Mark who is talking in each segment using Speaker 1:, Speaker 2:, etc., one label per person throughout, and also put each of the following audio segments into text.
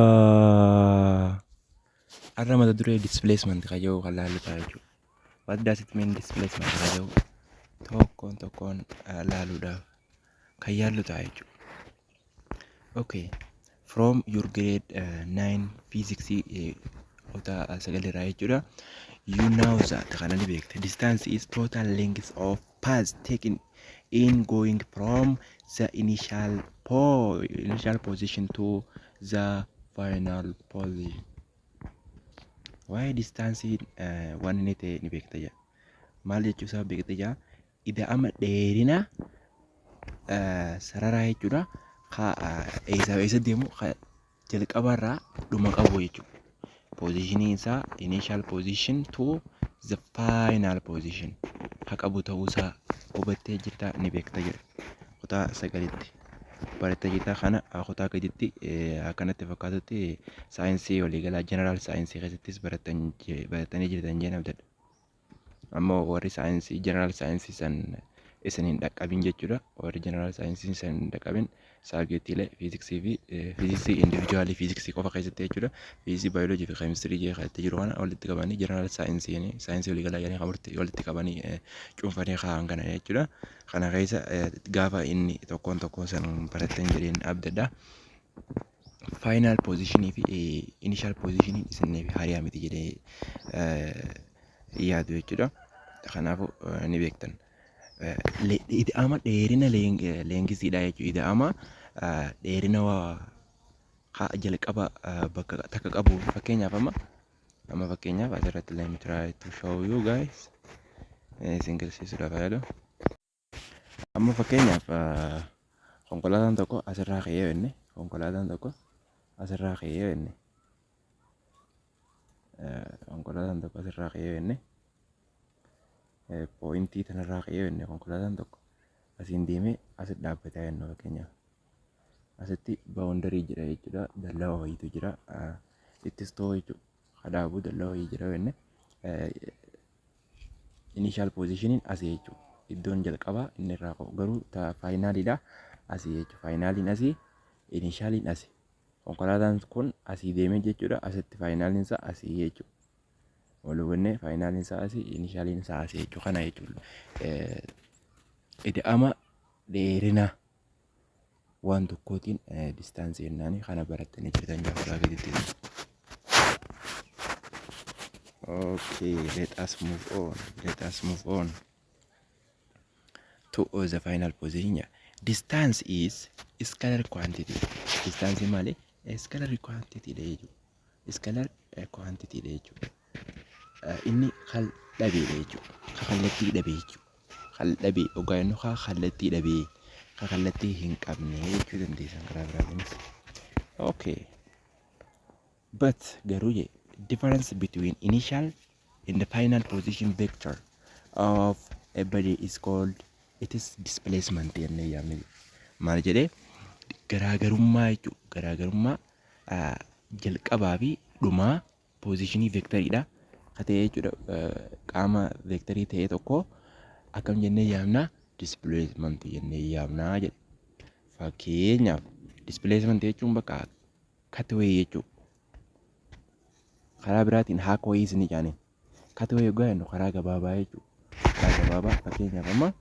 Speaker 1: Yooyyaa! Har'a mata duree displacement kan jedhu kan laallu ta'a jechuudha. What does it mean, displacement kan jedhu tokkoon tokkoon laaluudhaaf kan yaallu ta'a jechuudha. Okay. From your grade 9 physics, kutaa sagalirraa jechuudha. You know that kana ni beekta. Distance is total length of path taken in going from the initial position to the final position. Waa'ee distanceiin waan inni ta'e ni beekta jedha. Maal jechuu isaa beekta jedha. Ida'ama dheerina sararaa jechuudha. Ka eessaa eessa deemu, ka jalqabarraa dhuma qabu jechuudha. Positionii isaa, initial position to the final position ka qabu ta'uusaa hubattee jirta, ni beekta jedha. Kutaa sagalitti barattee jirta kana. Kutaa gaditti akkanatti fakkaatutti saayinsii waliigalaa, general science keessattis baratanii jirtan jeen abdadha. Ammoo warri saayinsii, general science san isin hin dhaqqabin jechuudha. Warri general science san hin dhaqqabin subjectiilee fiiziksii fi fiiziksii individualii fiiziksii qofa keessatti jechuudha. Fiiziksii, baayoloojii fi keemistirii jee keessatti jiru kana walitti qabanii general science, saayinsii waliigalaa jedhanii kan walitti qabanii cuunfanii kaa'an kana jechuudha. Kana keessa gaafa inni tokkoon tokkoon san barattan jedheen abdadha. Final positionii fi initial positionii isiniif hariyaa miti jedhee yaadu jechuudha. Kanaafuu ni beektan. Ida'ama dheerina lengthiidha jechuudha. Ida'ama dheerina jalqaba bakka takka qabu. Fakkeenyaaf amma fakkeenyaaf asirratti, let me try to show you guys, isin agarsiisuudhaaf yaadu. Amma fakkeenyaaf konkolaataan tokko asirraa ka'ee yoo jenne, konkolaataan tokko asirraa ka'ee yoo jenne, konkolaataan tokko asirraa ka'ee yoo jenne, pointii tanarraa ka'ee yoo jenne, konkolaataan tokko asiin deemee asitti dhaabbataa jennu. Fakkeenyaaf asitti boundary jira jechuudha, dallaa wayiitu jira, ittistoo jechuudha, kadhaabuu dallaa wayii jira yoo jenne, initial positioniin asii jechuudha. Iddoon jalqabaa inni irraa ka'u garuu finaliidha asii jechuudha. Finaliin asii, initialiin asii. Konkolaataan kun asii deemee jechuudha, asitti finaliin isaa asii jechuudha. Wal hubannee? Finaliin isaa asii, initialiin isaa asii jechuudha. Kana jechuudha. Ida'ama dheerina waan tokkootiin distance jennaani. Kana barattanii jirtan jaafuraa gaditti. Okay, let us move on. Let us move on to the final position. Distance is scalar quantity. Distance maali? Scalar quantity dha jechuudha. Scalar quantity dha jechuudha. Inni kal dhabeedha jechuudha. Ka kallattii dhabee jechuudha. Kal dhabee ogaa inni ka kallattii dhabee, ka kallattii hin qabne jechuu dandeessan karaa biraatiinis. Okay. But garuu je difference between initial and the final position vector of a body is called its displacement jennee yaamne. Maal jedhee? Garaagarummaa jechuudha. Garaagarummaa jalqabaa fi dhumaa positionii vectoriidha. Ka ta'e jechuudha. Qaama vectorii ta'e tokko akkam jennee yaamna? Displacement jennee yaamnaa jedhe. Fakkeenyaaf displacement jechuun bakka cutaway jechuudha. Karaa biraatiin haaka wayii isin ijaaniin. Cutaway yoggaa jennu karaa gabaabaa jechuudha. Karaa gabaabaa.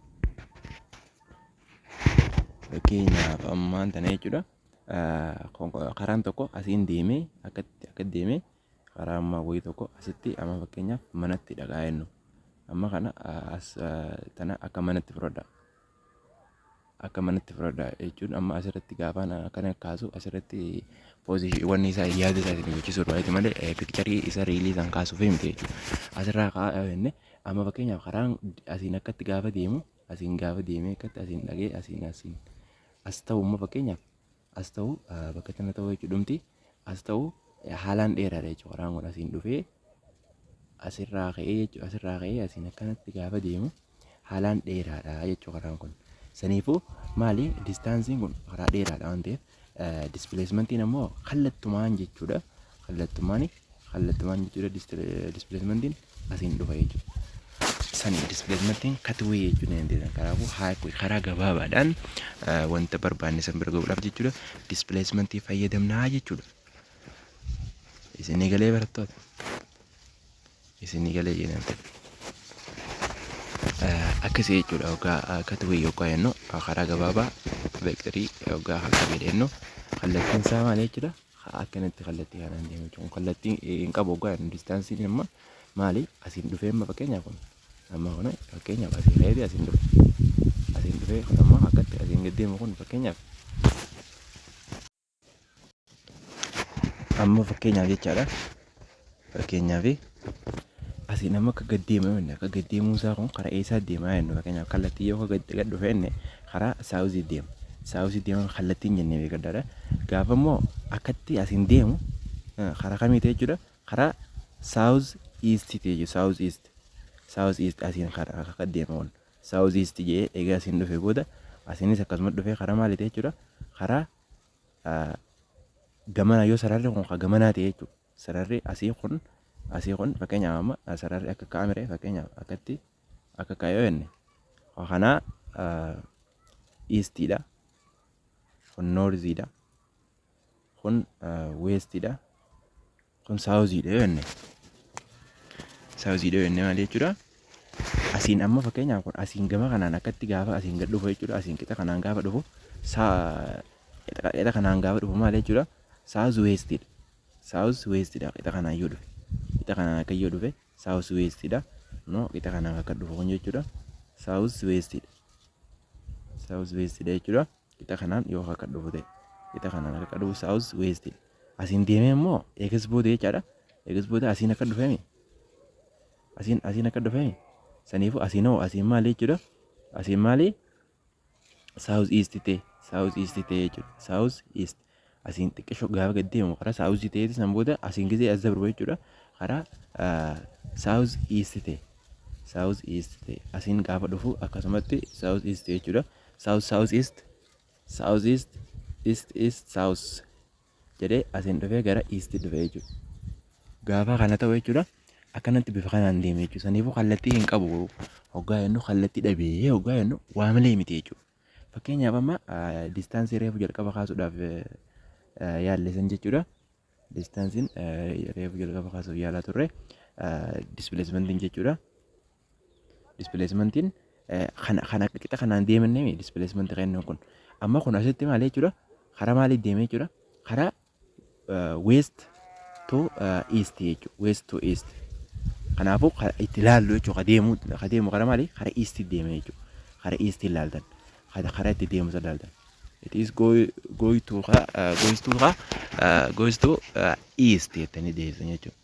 Speaker 1: Fakkeenyaaf ammaan tana jechuudha. Karaan tokko asiin deemee akkatti akka deemee, karaa ammaa wayii tokko asitti amma fakkeenyaaf manatti dhaqaa jennu. Amma kana as tana akka manatti fudhadha. Akka manatti fudhadha jechuun amma asirratti gaafaan akkana kaasu, asirratti wanni isaa yaada isaa isin hubachiisuu barbaade malee pictureii isa realii isaan kaasuuf miti jechuudha. Asirraa kaa'aa jenne, amma fakkeenyaaf karaan asiin akkatti gaafa deemu, asiin gaafa deemee akkatti asiin dhaqee asiin asiin as ta'u, immoo fakkeenyaaf as ta'u, bakka tana ta'u jechuudha, as ta'u haalaan dheeraadha jechuudha. Karaan kun asiin dhufee asirraa ka'ee jechuudha, asirraa ka'ee asiin akkanatti gaafa deemu haalaan dheeraadha jechuudha karaan kun. Saniifuu maali? Distanceiin kun karaa dheeraadha waan ta'eef, displacementiin ammoo kallattumaan jechuudha. Kallattumaan jechuudha, displacementiin asiin dhufa jechuudha. Sani displacementiin cutaway jechuu ni dandeessan. Kanaafuu karaa gabaabaadhaan wanta barbaanne san bira gahuudhaaf jechuudha displacementii fayyadamnaa jechuudha. Isinii galee, barattoota? Isinii galee jedhamte. Akkasii jechuudha. Hoggaa cutaway yoggaa jennu, karaa gabaabaa vectorii yoggaa akka jennu, kallattiin isaa maal jechuudha? Akkanatti kallattii kanaan deemu jechuudha. Kallattii hin qabu hoggaa jennu, distanceiin amma maali? Asiin dhufee, amma fakkeenyaaf kun amma kun fakkeenyaaf asii ka'eeti asiin dhufe. Asiin dhufee kun amma akkatti asiin gad deemu kun, fakkeenyaaf amma fakkeenyaaf jechaadha. Fakkeenyaaf asiin amma akka gad deemu inni akka gad deemuu isaa kun karaa eessaa deemaa jennu, fakkeenyaaf kallattii yoo gad gad dhufe inni karaa southii deema. Southii deema kallattiin jennee beekadhaadha. Gaafa immoo akkatti asiin deemu karaa kamiiti jechuudha? Karaa south east jechuudha. South east. South east asiin karaa akka deema kun. South east jedhee egaa asiin dhufe booda asiinis akkasuma dhufee karaa maaliiti jechuudha? Karaa gamanaa yoo sararri kun gamanaa ta'e jechuudha. Sararri asii kun fakkeenyaaf amma sararri akka kaa'amire, fakkeenyaaf akkatti akka kaa'e yoo jenne, kanaa eastiidha. Kun northiidha. Kun westiidha. Kun southiidha yoo jenne. Southiidha yoo jenne maal jechuudha? Asiin amma fakkeenyaaf kun asiin gama kanaan akkatti gaafa asiin gad dhufu jechuudha. Asiin qixa kanaan gaafa dhufu, qixa kanaan gaafa dhufu maal jechuudha? South westiidha. South westiidha qixa kanaan yoo dhufe. Qixa kanaan akka yoo dhufe south westiidha. No, qixa kanaan akka dhufu kun jechuudha. South westiidha. South westiidha jechuudha. Qixa kanaan yoo akka dhufu ta'e. Qixa kanaan akka dhufu south westiidha. Asiin deemee immoo eegas booda jechaadha. Eegas booda asiin akka dhufeemi. Asiin akka dhufeemi. Saniifuu asiin hoo, asiin maali jechuudha? Asiin maali? South east ta'e. South east ta'e jechuudha. South east. Asiin xiqqishoo gaafa gad deemu karaa south ta'eeti, san booda asiin gisee as dabru jechuudha. Karaa south east ta'e. South east ta'e. Asiin gaafa dhufu akkasumatti south east jechuudha. South, south east, south east, east, east, south jedhee asiin dhufee gara east dhufe jechuudha. Gaafa kana ta'u jechuudha. Akkanatti bifa kanaan deeme jechuudha. Saniifuu kallattii hin qabu hoggaa jennu, kallattii dhabee hoggaa jennu waa malee miti jechuudha. Fakkeenyaaf amma distanceii reefu jalqaba kaasuudhaaf yaalle san jechuudha. Distanceiin reefu jalqaba kaasuuf yaalaa turre, displacementiin jechuudha. Displacementiin kana akka qixa kanaan deemannee displacementii kennuun kun. Amma kun asitti maal jechuudha? Karaa maalii deemee jechuudha? Karaa west to east jechuudha. West to east. Kanaafuu itti ilaallu jechuudha. Ka deemu karaa maali? Karaa east deeme jechuudha. Karaa east ilaaltan. Karaa itti deemu sana ilaaltan. It is goes to east jettanii deebisan jechuudha.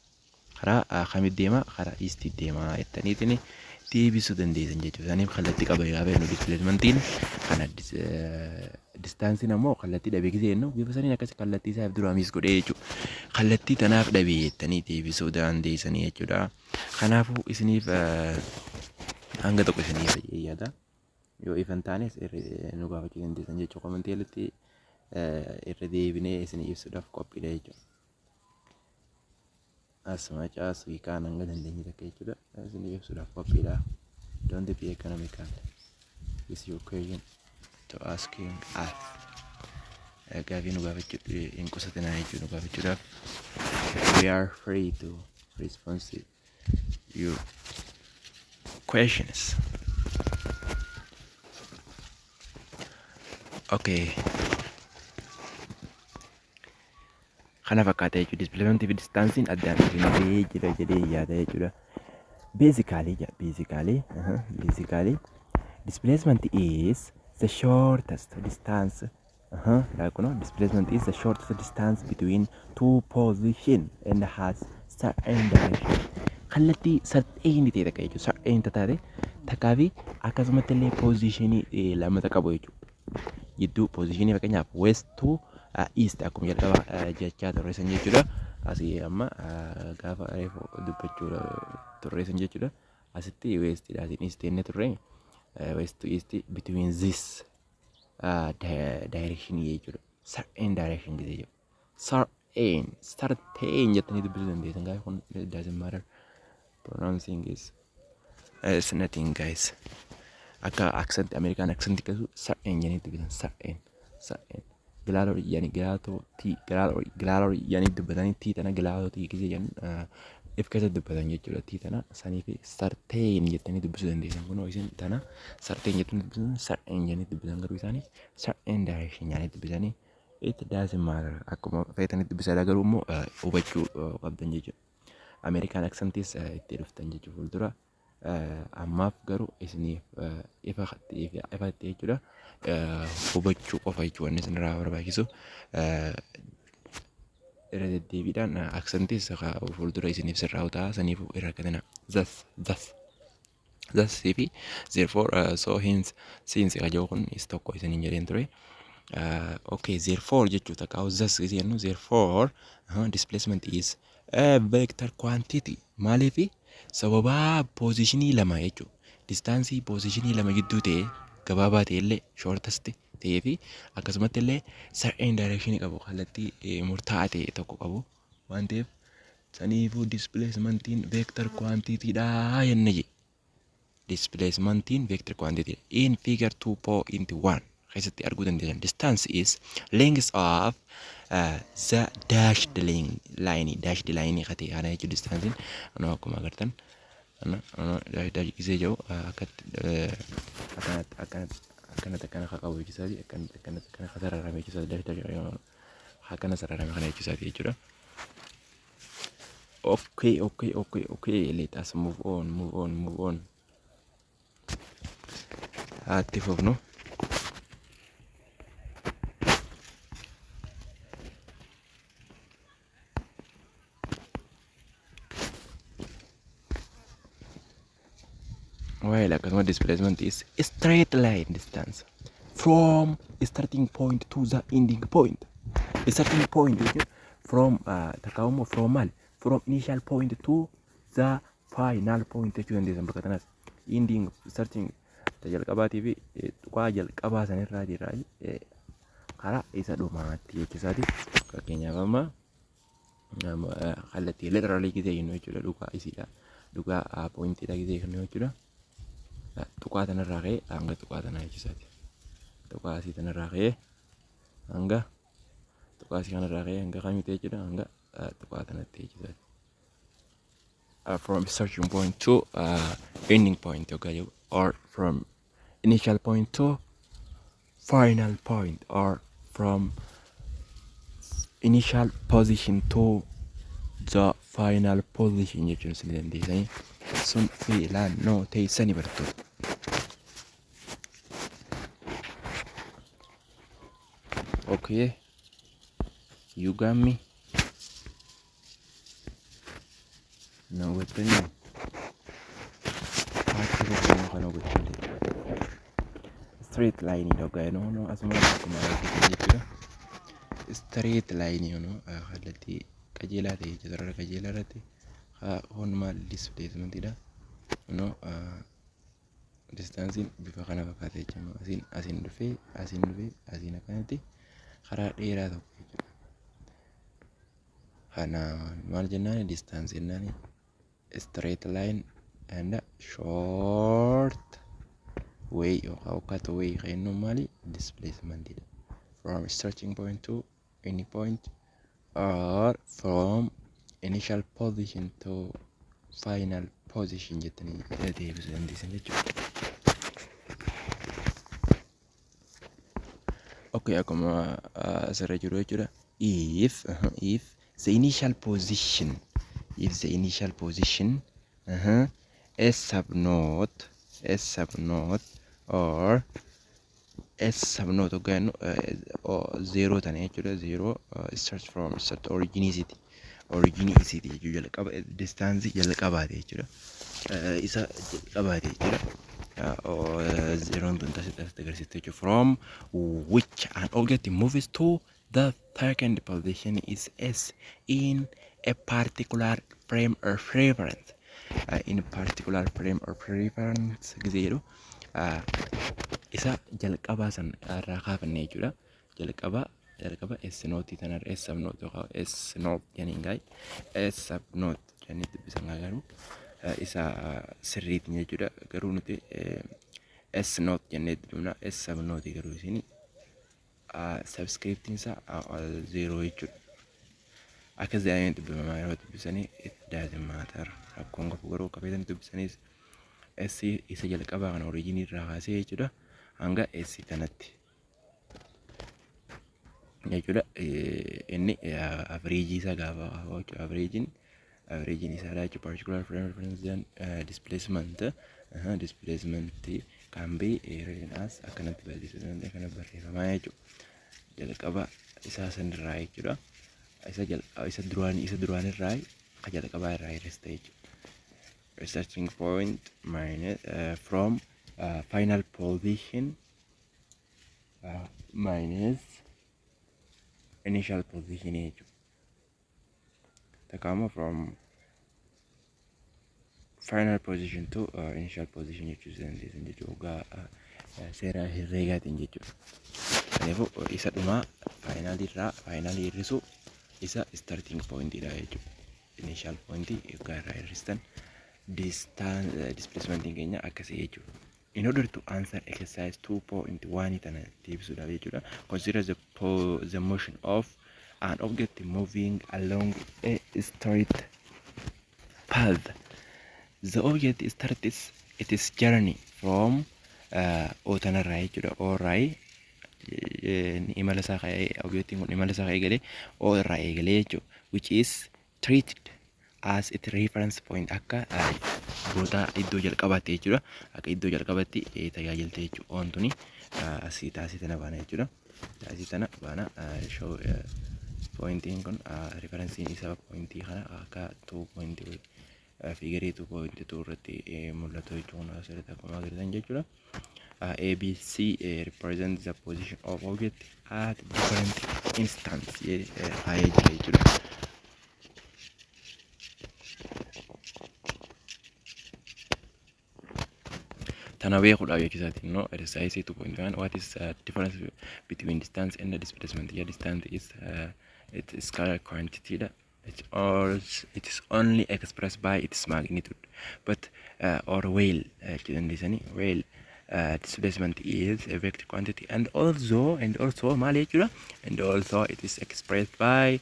Speaker 1: Karaa kamitti deema? Karaa east deema jettaniitiin deebisuu dandeessan jechuudha. Saniif kallattii qaba gaafa jennu displacementiin kana, distanceiin ammoo kallattii dhabee gisee jennu bifa saniin akkasi kallattii isaa duraa miss godhee jechuudha. Kallattii tanaaf dhabee jettanii deebisuu dandeessanii jechuudha. Kanaafuu isiniif hanga tokko isiniif yaada. Yoo ifan taanes nu gaafachuu dandeessan jechuudha. Commentii jalatti irra deebinee isinii ibsuudhaaf qophiidha jechuudha. As much as we can, hanga dandeenye takka jechuudha. Isinii ibsuudhaaf qophiidha. Don't be economical with your question to asking us. Gaafii nu gaafachuu hin qusatinaa jechuudha nu gaafachuudhaaf. We are free to respond to your questions. Okay. Kana fakkaata jechuudha. Displacementii fi distanceiin addaan isin bahee jira jedhee yaada jechuudha. Basically, basically, displacement is the shortest distance. Like, no, displacement is the shortest distance between two position and has certain direction. Kallattii certain ta'e takka jechuudha. Certain taate takkaa fi akkasumatti illee positionii lamata qabu jechuudha. Jidduu positionii, fakkeenyaaf west to east akkuma jalqaba jechaa turre san jechuudha. Asii amma gaafa reefu dubbachuu turre san jechuudha. Asitti westidha, asiin east jennee turre, west to east between this direction jechuudha. Certain direction gisee jedhu. Certain, certain jettanii dubbisuu dandeessan, gaafa kun doesn't matter, pronouncing is It's nothing, guys. Akka accent, American accent akkasuu certain jedhanii dubbisan. Certain, certain, glory jedhanii, gilaatoo tii, glory, glory jedhanii dubbatanii, tii tana gilaatoo tii gisee jedhan if keessa dubbatan jechuudha. Tii tana sanii fi certain jettanii dubbisuu dandeessan. Kunoo isin tana certain jettanii dubbisan, certain jedhanii dubbisan. Garuu isaanii certain direction jedhanii dubbisanii. It doesn't matter, akkuma feetanii dubbisaa, garuu immoo hubachuu qabdan jechuudha. American accentis itti dhuftan jechuudha fuuldura. Ammaaf garuu isiniif ifa ifatti jechuudha. Hubachuu qofa jechuudha wanni isinirraa barbaachisu. Irra deddeebiidhaan accentis fuuldura isiniif sirraa'u ta'a, saniif irra rakkatina. Thus, thus, thus fi therefore, so, hence, since ka kun is tokko isiniin jedheen ture. Okay, therefore jechuu takka thus jennu. Therefore, displacement is a vector quantity. Maaliifi? Sababaa positionii lama jechuudha. Distanceii positionii lama gidduu ta'e, gabaabaa ta'e illee, shortest ta'ee fi akkasumatti illee certain direction qabu, kallattii murtaa'aa ta'e tokko qabu waan ta'eef, saniifuu displacementiin vector quantity dha jenne je. Displacementiin vector quantity in figure 2.1 keessatti arguu dandeessan. Distance is length of the dashed line, dashed line kate kana jechuudha. Distanceiin anoo akkuma agartan anoo dash dash gisee jiru akkatti akkanatti akkanatti akkanatti akkana ka qabu jechuusaati, akkanatti akkanatti akkana ka sararame jechuusaati, dash dash akkana sararame kana jechuusaati jechuudha. Okay, let us move on, move on, move on. Haa fufnu. Well, akkasuma displacement is straight line distance from starting point to the ending point. Starting point jechuun from takka immoo from maal? From initial point to the final point jechuu dandeessan bakka kanas. Ending, starting jalqabaatii fi tuqaa jalqabaa sanirraa jirraa karaa isa dhumaatti jechuusaati. Fakkeenyaaf amma kallattii literally gisee jennu jechuudha, dhugaa isiidha. Dhugaa pointiidha gisee jennu jechuudha. Tuqaa tanarraa ka'ee hanga tuqaa tanaa jechuusaati. Tuqaa asii tanarraa ka'ee hanga tuqaa asii kanarraa ka'ee hanga kamitti jechuudha? Hanga tuqaa tanatti jechuusaati. From starting point to ending point yookaan jedhu, or from initial point to final point, or from initial position to the final position jechuun isin dandeessanii, sun filannoo teessanii, barattoota. Okay, you got me? Na hubattanii? Paartii tokko kana hubachuu dandeessu. Straight line dhoggaa yeroo asuma akkuma argitan jechuudha. Straight line yeroo kallattii qajeelaa ta'e jechuudha. Sarara qajeelaa irratti kun maal? Displacement dha. Kunoo distanceiin bifa kana fakkaata jechuudha. Asiin asiin dhufee, asiin dhufee, asiin akkanatti karaa dheeraa tokko jechuudha. Kana maal jennaan? Distance jennaan. Straight line and short way yookaan cut way kennuun maali? Displacement dha. From starting point to any point or from initial position to final position jettanii deebisuu dandeessan jechuudha. Okay, akkuma asirra jiru jechuudha. If the initial position, if the initial position S sub naught, S sub naught or S sub naught hoggaa jennu zero tana jechuudha. Zero starts from start origin isiiti. Origin isiiti jechuudha, jalqaba distanceii jalqabaati jechuudha. Isa jalqabaati jechuudha. Zeroon tun asitti agarsiiftu jechuudha. From which an object moves to the second position is S in a particular frame of reference. In particular frame of reference gisee jedhu isa jalqabaa san irraa kaafanne jechuudha. Jalqaba S naughtii tanarra, S sub naught yookaan S naught jedhaniin gaa'e, S sub naught jedhanii dubbisan garuu Isa sirriitiin jechuudha. Garuu nuti S naught jennee dubbifna. S sub naught garuu isin subscriptiin isaa zero jechuudha. Akkas jedhamee dubbifamaa yeroo dubbisanii, it doesn't matter, rakkoon qabu. Garuu akka feetan dubbisanis S isa jalqabaa kana originii irraa kaasee jechuudha hanga S kanatti jechuudha. Inni averageii isaa gaafa jechuudha. Averageiin isaadha jechuudha. Particular frame reference then displacement displacement can be written as akkanatti displacement akkana barreeffamaa jechuudha. Jalqaba isaa sanirraa jechuudha. Isa jalqaba isa duraan irraa ka jalqabaa irraa hir'ista jechuudha. Starting point minus from final position minus initial position jechuudha. Takka from final position to initial position jechuu dandeessan jechuudha. Hoggaa seera herreegaatiin jechuudha. Kanaafuu isa dhumaa finalii irraa finalii hir'isu isa starting pointidha jechuudha. Initial pointii hoggaa irraa hir'istan distance displacementiin keenya akkasii jechuudha. In order to answer exercise 2.1 tana deebisuudhaaf jechuudha. Consider the motion of an object moving along a straight path. The object starts its journey from O tanarraa jechuudha. O irraa imala isaa ka'ee, objectiin kun imala isaa ka'ee galee O irraa eegalee jechuudha. Which is treated as its reference point, akka boota iddoo jalqabaatti jechuudha. Akka iddoo jalqabaatti tajaajilte jechuudha. Oon tuni asii taasii tana baana jechuudha. Taasii tana baana show pointiin kun referenceiin isaa pointii kana akka 2 pointii figureii 2.2 irratti mul'atu jechuun asirratti akkuma agartan jechuudha. ABC represent the position of object at different instance kaa'ee jira jechuudha. Tana beekuudhaaf jechuusaati no exercise 2.1. What is difference between distance and the displacement? Yeah, distance is it is scalar quantity dha. It is only expressed by its magnitude, but or well jechuu dandeessanii, well displacement is a vector quantity and also maal jechuudha, and also it is expressed by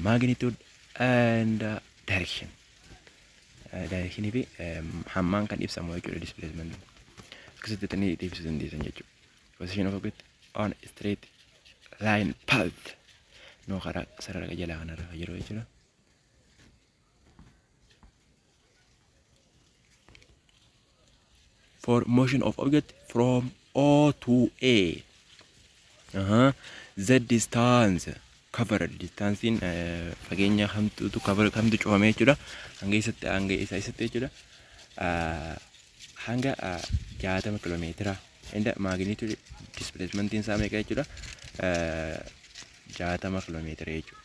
Speaker 1: magnitude and direction. Directionii fi hammaan kan ibsamu jechuudha displacement. Akkasitti jettanii ibsuu dandeessan jechuudha. Position of object on straight line path, no, karaa sarara qajeelaa kanarra kan jiru jechuudha. For motion of object from O to A. The distance covered, distanceiin fageenya kamtutu cover, kamtu cufame jechuudha. Hanga isatti, hanga isa isatti jechuudha. Hanga 60 kiiloomeetira. And magnitude displacementiin isaa meeqa jechuudha? 60 kiiloomeetira jechuudha.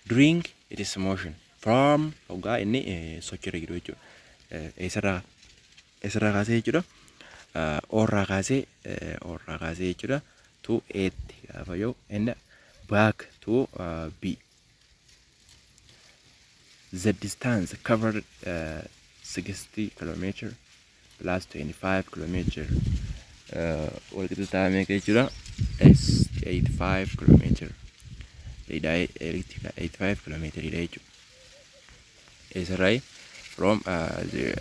Speaker 1: During its motion from, hoggaa inni sochiirra jiru jechuudha. Eessarraa kaasee jechuudha? Oorraa kaasee, oorraa kaasee jechuudha. To A'tti gaafa yoo and back to B. The distance covered 60 kilometer plus 25 kilometer walqixa ta'a meeqa jechuudha? S 85 kilometer. 85 kilometer dha jechuudha. Eessarraa from the,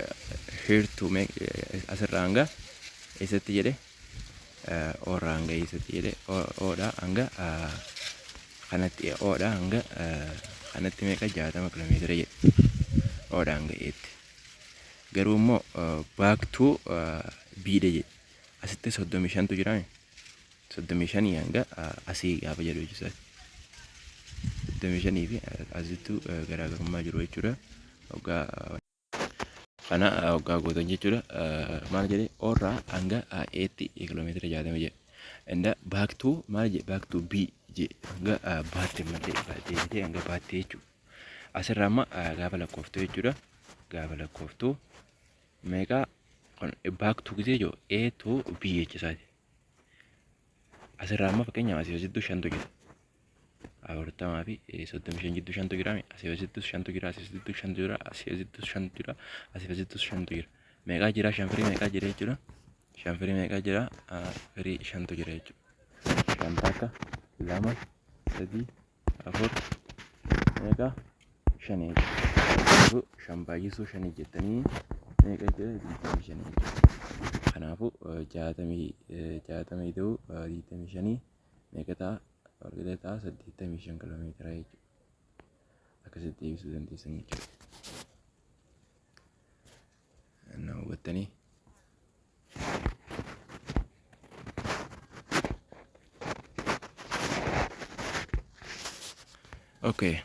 Speaker 1: here to make asirraa hanga eessatti jedhe? Oorraa hanga eessatti jedhe? Oodhaa hanga kanatti, oodhaa hanga kanatti meeqa? 60 kiiloomeetira jedhe, oodhaa hanga eetti. Garuu immoo back to Bdha jedhe. Asitti 35tu jira. 35 hanga asii gaafa jedhu jechuudha. 35 fi asittu garaagarummaa jiru jechuudha. Hoggaa kana hoggaa gootan jechuudha. Maal jedhee? Oorraa hanga A'tti kiiloomeetira 60 jedhe. And back to maal jedhe? Back to B jedhe, hanga baatti malee deebitee hanga baatti jechuudha. Asirraa amma gaafa lakkooftu jechuudha. Gaafa lakkooftu meeqa back to gisee jiru? A to B jechuusaati. Asirraa amma fakkeenyaaf asii asittuu shantu jira. 40 fi 35 jidduu shantu jira. Asii asittus shantu jira, asii asittus shantu jira, asii asittus shantu jira, asii asittus shantu jira. Meeqaa jira? Shan firii meeqaa jira jechuudha? Shan firii meeqaa jira? Firii shantu jira jechuudha. Shan, takka, lama, sadii, afur, meeqa, shani jechuudha. Kanaafuu shan baay'isuu shanii jettanii meeqa jechuudha? 25 jechuudha. Kanaafuu 60 ta'uu 25 meeqa ta'a? Walqixa ta'a 85 kiiloomeetira jechuudha. Akkasitti ibsuu dandeessan jechuudha. Na hubattanii? Okay.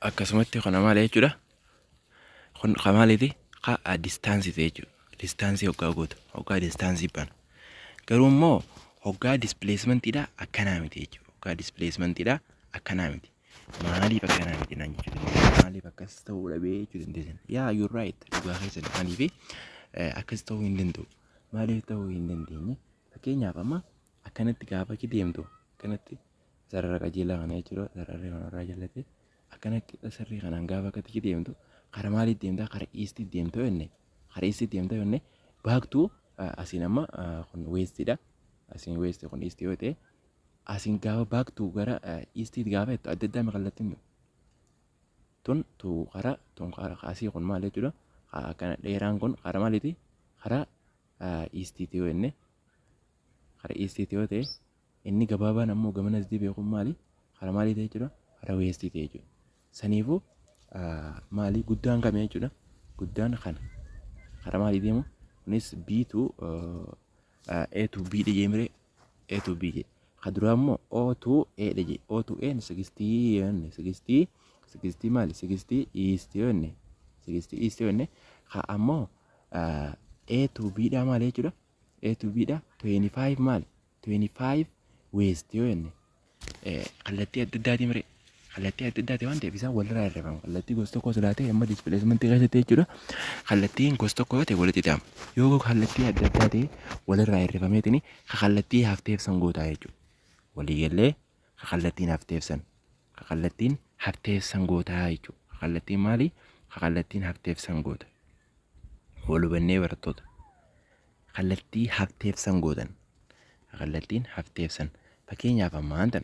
Speaker 1: Akkasumatti kana maali jechuudha? Kun ka maaliiti? Ka distance ta'e jechuudha. Distance hoggaa gootu, hoggaa distance bana. Garuu immoo hoggaa displacementiidha akkanaa miti jechuudha. Hoggaa displacementiidha akkanaa miti. Maaliif akkanaa miti naan jechuu dandeessan? Maaliif akkas ta'uu dhabee jechuu dandeessan? Yaa, you're right, dhugaa keessan. Maaliif akkas ta'uu hin danda'u? Maaliif ta'uu hin dandeenye? Fakkeenyaaf amma akkanatti gaafa achi deemtu, akkanatti sarara qajeelaa kana jechuudha, sararri kanarraa jallatee akkana qixa sirrii kanaan gaafa akkatti deemtu, kara maaliif deemtaa? Kara east deemta jenne, kara east deemta jenne, baaktuu asiin amma kun westidha, asiin west, kun east yoo ta'e, asiin gaafa baaktuu gara east gaafa jettu adda addaa kallattiin tun tu kara tun kara asii kun maal jechuudha? Akkana dheeraan kun kara maaliiti? Kara eastiiti yoo jenne, kara eastiiti yoo ta'e, inni gabaabaan ammoo gamanas deebi'e kun maali? Kara maalii ta'e jechuudha? Kara westii ta'e jechuudha. Saniifuu maali guddaan kami jechuudha? Guddaan kana. Kara maalii deemu? Kunis B to A to B dha jee miree, A to B jee. Ka duraa immoo O to A dha jee. O to A 60 jenne, 60, 60 maali? 60 east yoo jenne, 60 east yoo jenne, ka ammoo A to B dha maali jechuudha? A to B dha 25 maali? 25 west yoo jenne, kallattii adda addaati mire? Kallattii adda addaati waan ta'eef isaan walirraa hirrifamu. Kallattii gosa tokko silaa ta'e, amma displacement keessatti jechuudha, kallattiin gosa tokko yoo ta'e walitti hidhama. Yoo kallattii adda addaa ta'e walirraa hirrifameetini ka kallattii hafteef san gootaa jechuudha. Waliigallee ka kallattiin hafteef san, ka kallattiin hafteef san gootaa jechuudha. Ka kallattiin maali? Ka kallattiin hafteef san goota. Wal hubannee barattoota? Kallattii hafteef san gootan, kallattiin hafteef san. Fakkeenyaaf ammaan tan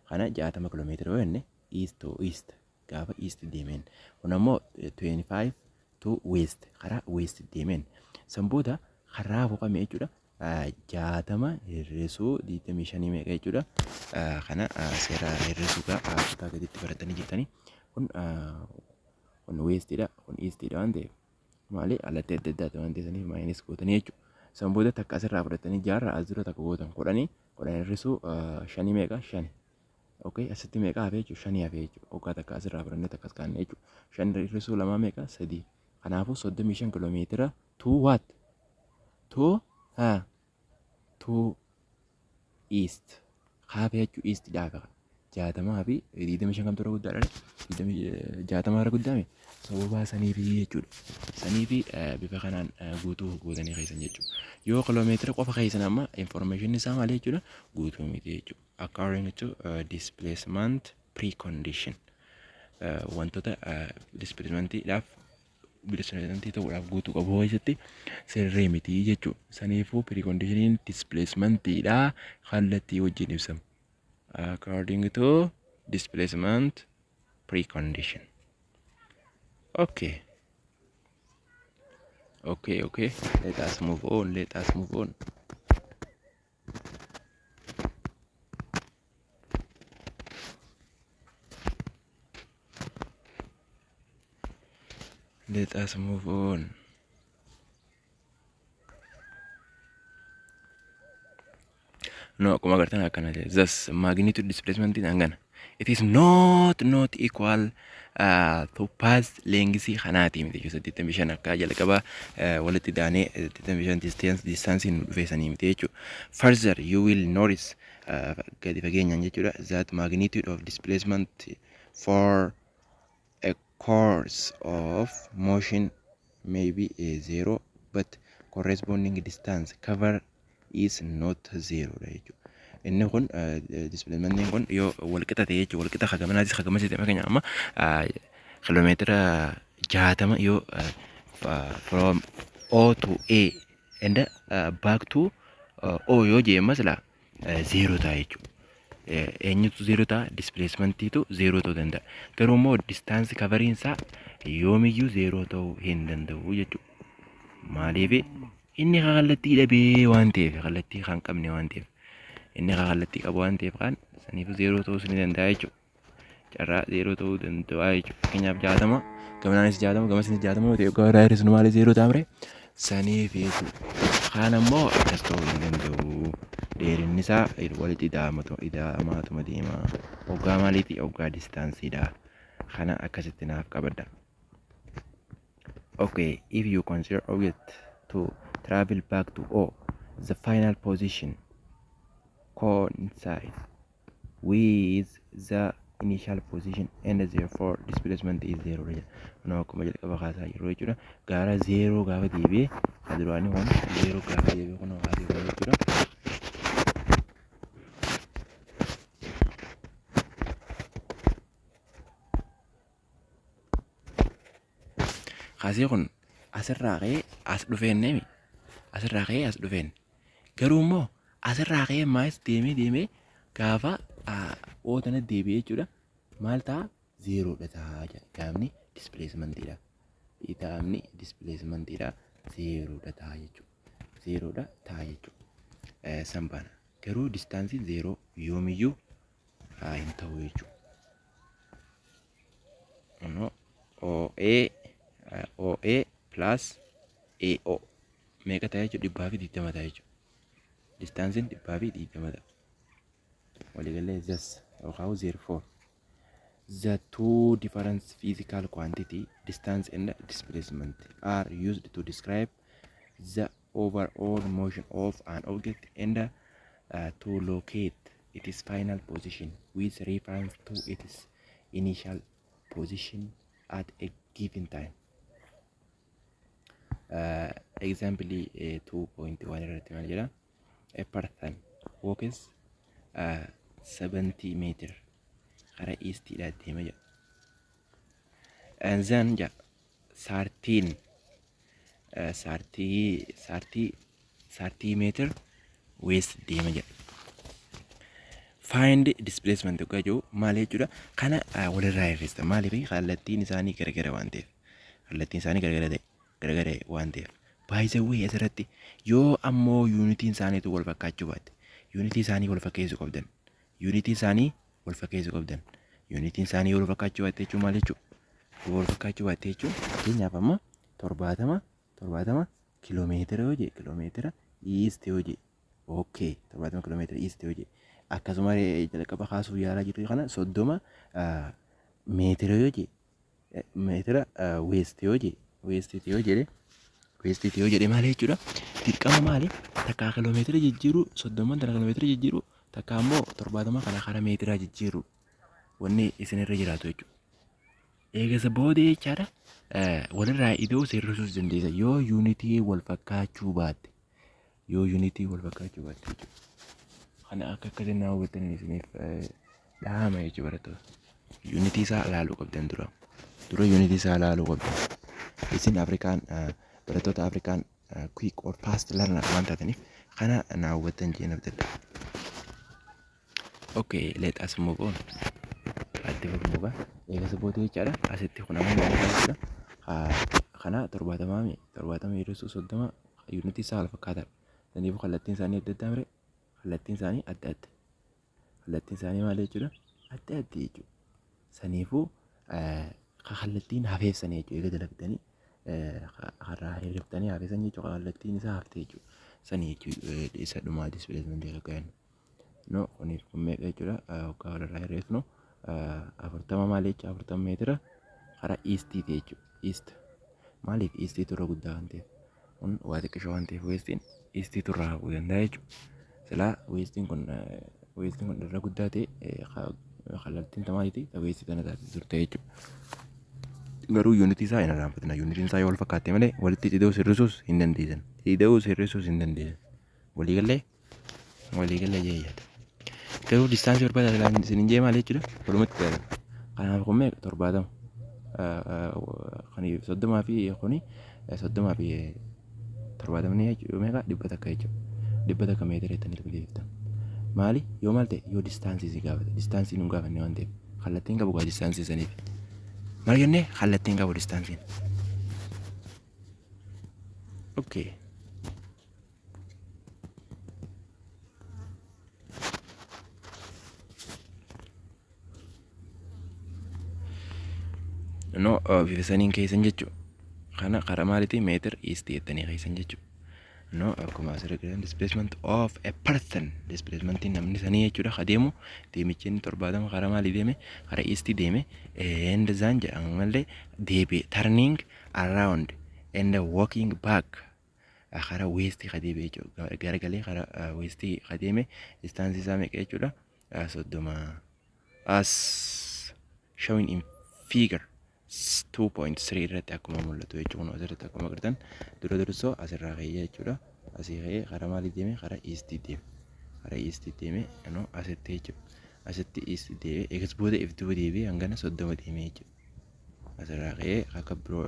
Speaker 1: kana 60 kiiloomeetira yoo jenne, east to east gaafa east deemeen, kun ammoo 25 to west, karaa west deemeen, san booda karaa foqame jechuudha. 60 hir'isuu 25 meeqa jechuudha? Kana seera hir'isuu gaa kutaa gaditti baratanii jirtanii. Kun westidha, kun eastidha waan ta'eef, maali kallattii adda addaati waan ta'eef minus gootanii jechuudha. San booda takka asirraa fudhatanii jaarraa as dura takka gootan, 10, 10 hir'isuu shanii meeqa? Shani. Okay, asitti meeqa hafe jechuudha? Shanii hafe jechuudha. Hoggaa takka asirraa fudhannee takka as kaanne jechuudha. Shan hir'isuu lamaa meeqa? Sadii. Kanaafuu 35 kiiloomeetira to what? To ha to east. Hafe jechuun east dhaabe. 60 fi 25 kamtu irra guddaadha? 60 irra guddaame sababa saniifi jechuudha. Saniifi bifa kanaan guutuu gootanii keessan jechuudha. Yoo kiiloomeetira qofa keessan amma information isaa maali jechuudha? Guutuu miti jechuudha. According to displacement precondition, wantoota displacementiidhaaf, displacementii ta'uudhaaf guutuu qabu keessatti sirrii miti jechuudha. Saniifuu preconditioniin displacementiidha kallattii wajjin ibsama. According to displacement precondition. Okay. Okay. Let us move on. Let us move on. Let us move on. No, akkuma agartan akkana ta'e. Thus, magnitude displacement hangana. It is not equal to path length kanaati miti jechuudha. 85 akka jalqaba walitti daanee 85 distance nu dhufee sanii miti jechuudha. Further, you will notice, gadi fageenyaan jechuudha, that magnitude of displacement for a course of motion may be a zero but Corresponding distance cover is not zero dha jechuudha. Inni kun displacementiin kun yoo walqixa ta'e jechuudha. Walqixa hagamanaatis hagamasii ta'e, fakkeenyaaf amma kiiloomeetira 60 yoo from O to A and back to O yoo jee, masla zero ta'a jechuudha. Eenyutu zero ta'a? Displacementiitu zero ta'uu danda'a. Garuu immoo distance coveriin isaa yoomiyyuu zero ta'uu hin danda'u jechuudha. Maaliif? Inni kallattii dhabee waan ta'eef, kallattii kan qabne waan ta'eef, inni kallattii qabu waan ta'eef kan saniif zero ta'uus ni danda'a jechuudha. Carraa zero ta'uu danda'a jechuudha. Fakkeenyaaf 60 gamanaanis 60 gamasinis 60 yoo ta'e, gara hir'isnu maali zero ta'a mire saniif jechuudha. Kaan ammoo akkas ta'uu hin danda'u. Dheerinni isaa walitti ida'amaatuma deema. Hoggaa maaliiti? Hoggaa distanceiidha. Kana akkasitti naaf qabadha. Okay, if you consider object to travel back to O, the final position coincide with the initial position and therefore displacement is zero jedha. Kun akkuma jalqaba kaasaa jiru jechuudha. Gara zero gaafa deebi'ee, kan duraanii kun zero gaafa deebi'e, kun haasii kun jechuudha. Kaasii kun asirraa ka'ee as dhufeen neemi. Asirraa ka'ee as dhufeen. Garuu immoo asirraa ka'ee maayis deemee deemee gaafa O tana deebi'ee jechuudha. Maal ta'a? Zerodha ta'a jedha. Gaafni displacementiidha. Gaafni displacementiidha. Zerodha ta'a jechuudha. Zerodha ta'a jechuudha. San baana. Garuu distanceiin zero yoomiyyuu hin ta'u jechuudha. OA OA plus AO meeqa ta'a jechuudha? 120 ta'a jechuudha. Distanceiin 120 ta'a. Waliigalee thus yookaan therefore the two different physical quantity, distance and displacement, are used to describe the overall motion of an object and to locate its final position with reference to its initial position at a given time. Example 2.1 irratti maal jedha? A person walks 70 meter karaa eastiidhaa deema jedha. And then jedha 13 30 meter west deema jedha. Find displacement yookaan jiru maal jechuudha? Kana walirraa hir'ista. Maaliif? Kallattiin isaanii garagara waan ta'eef. Kallattiin isaanii garagara ta'e, garagara waan ta'eef. Baay'isawwee asirratti yoo ammoo unitiin isaaniitu wal fakkaachuu baate, unitii isaanii wal fakkeessuu qabdan. Unitii isaanii wal fakkeessuu qabdan. Unitiin isaanii wal fakkaachuu baate jechuun maal jechuudha? Wal fakkaachuu baate jechuun, fakkeenyaaf amma 70 kiloomeetira yoo jedhe, kiloomeetira east yoo jedhe, okay, 70 kiloomeetira east yoo jedhe, akkasuma jalqaba kaasuuf yaalaa jirtu kana 30 meetira yoo jedhe, meetira west yoo jedhe, westiiti yoo jedhe, westiiti yoo jedhe maal jechuudha? Dirqama maali? Takkaa kiloomeetira jijjiiruu, 30n tana kiloomeetira jijjiiruu, takkaa immoo 70 kana karaa meetiraa jijjiiruu wanni isinirra jiraatu jechuudha. Eegasa booda jechaadha, walirraa ida'uu sirrisuus dandeessa yoo unitii wal fakkaachuu baatte, yoo unitii wal fakkaachuu baatte jechuudha. Kana akka akkasiin naa hubattanii isiniif dhaama jechuudha, barattoota. Unitii isaa ilaaluu qabdan dura. Dura unitii isaa ilaaluu qabdan. Isin Afrikaan barattoota Afrikaan quick or fast learner waan taataniif kana naa hubattan jeen abdadha. Okay, let us move on. Itti fufnu gaa. Eegasa booda jechaadha. Asitti kun ammoo maal jechuudha? Kana 70 70 hir'isuu 30, unitii isaa wal fakkaataadha. Saniifuu kallattiin isaanii adda addaa mire? Kallattiin isaanii adda adda. Kallattiin isaanii maal jechuudha? Adda adda jechuudha. Saniifuu kallattiin hafeessanii jechuudha. Eega dalagdanii karaa hir'iftanii hafeessan jechuudha. Kallattiin isaa hafte jechuudha. Sanii jechuudha, isa dhumaa displacement akka jennu. No, kuniif kun meeqa jechuudha? Hoggaa walirraa hir'isnu 40 maal jechuudha? 40 meetira karaa eastiiti jechuudha. East. Maaliif? Eastiitu irra guddaa waan ta'eef. Kun waa xiqqishoo waan ta'eef westiin eastiitu irraa hafuu danda'a jechuudha. Silaa westiin kun irra guddaa ta'e, kallattiin tamaatiiti westii tana taate turte jechuudha. Garuu unitii isaa hin irraanfatina. Unitiin isaa yoo wal fakkaatte malee walitti ida'uu sirrisuus hin dandeessan. Ida'uu sirrisuus hin dandeessan. Waliigallee waliigallee jeeyyata. Garuu distanceii barbaadaa isin hin jee maal jechuudha? Walumatti ilaalama. Kanaaf kun meeqa? 70. Kan 30 fi kuni 30 fi 70 jechuudha meeqa? 100 jechuudha. 100 meetira jettanii deebiftan. Maali? Yoo maal ta'e? Yoo distanceii si gaafate. Distanceii nu gaafanne waan ta'eef. Kallattiin qabu gaa distanceii saniif. Maal jennee? Kallattiin qabu distanceiin. Okay. No, bifa saniin keessan jechuudha. Kana karaa maaliitiin meter east jettanii keessan jechuudha. No, akkuma asirra jiran displacement of a person, displacementiin namni sanii jechuudha ka deemu deemichi inni 70 karaa maalii deeme? Karaa east deeme. And then jedhamu mallee deebi'e, turning around and walking back, karaa west ka deebi'e jechuudha. Garagalee karaa west ka deeme distanceii isaa meeqa jechuudha? 30, as showing in figure 2.3 irratti akkuma mul'atu jechuudha. Asirratti akkuma agartan dura dursoo asirraa ka'ee jechuudha. Asii ka'ee karaa maalii deeme? Karaa east deeme. Karaa east deeme no asitti jechuudha. Asitti east deeme, eegas booda if duuba deebi'ee hangana 30 deeme jechuudha. Asirraa ka'ee akka biroo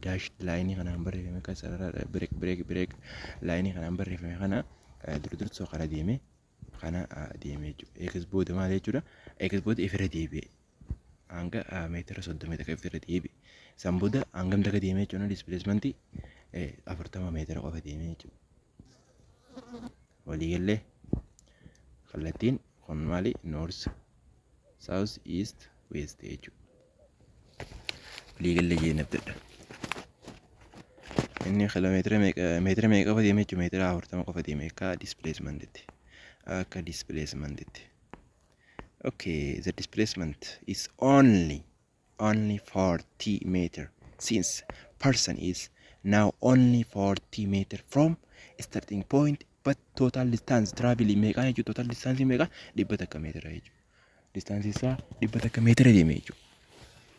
Speaker 1: dash lineii kanaan barreeffame, akka sarara break break break lineii kanaan barreeffame kana dura dursoo karaa deeme kana deeme jechuudha. Eegas booda maal jechuudha? Eegas booda ifirra deebi'e. Hanga meetira 30 takka ifirra deebi'e. San booda hangam takka deemee jechuudha? Displacementii 40 meetira qofa deemee jechuudha. Waliigallee kallattiin kun maali? North, south, east, west jechuudha. Waliigallee jeenabdadha. Inni kiiloomeetira meeqa, meetira meeqa qofa deemee jechuudha? Meetira 40 qofa deeme akka displacementitti. Akka displacementitti. Okay, the displacement is only 40 meter since person is now only 40 meter from starting point, but total distance travel meeqa jechuudha? Total distance meeqa? 100 meetira jechuudha. Distance isaa 100 meetira deeme jechuudha.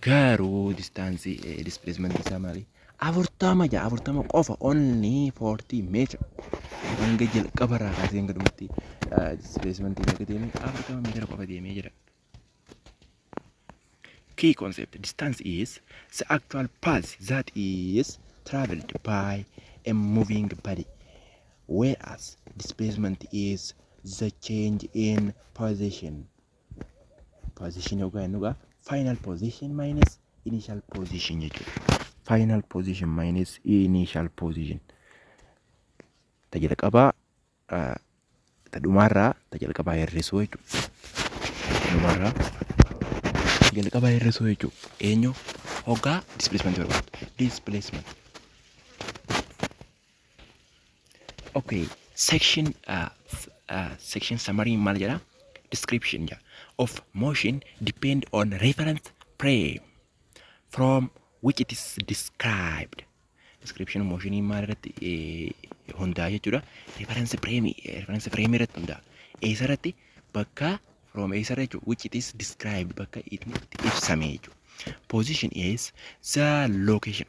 Speaker 1: Garuu distance displacement isaa maali? 40 jaa, 40 qofa, only 40 meter. Hanga jalqaba irraa kaasee hanga dhumatti displacement meeqa deeme? 40 meetira qofa deemee jira. Key concept: distance is the actual path that is traveled by a moving body, whereas displacement is the change in position. Position yookaan jennu egaa final position minus initial position jechuudha. Final position minus initial position. Ta jalqabaa ta dhumaarraa ta jalqabaa hir'isuu jechuudha. Dhumarraa jalqabaa hir'isuu jechuudha. Eenyu hoggaa displacement barbaadu? Displacement. Okay, section summary maal jedha? Description jedha. Of motion depend on reference frame from which it is described. Description motionii maal irratti hundaa'a jechuudha? Reference frame irratti hundaa'a. Eessa irratti? Bakka from eessa irra jechuudha? Which it is described, bakka inni itti ibsame jechuudha. Position is the location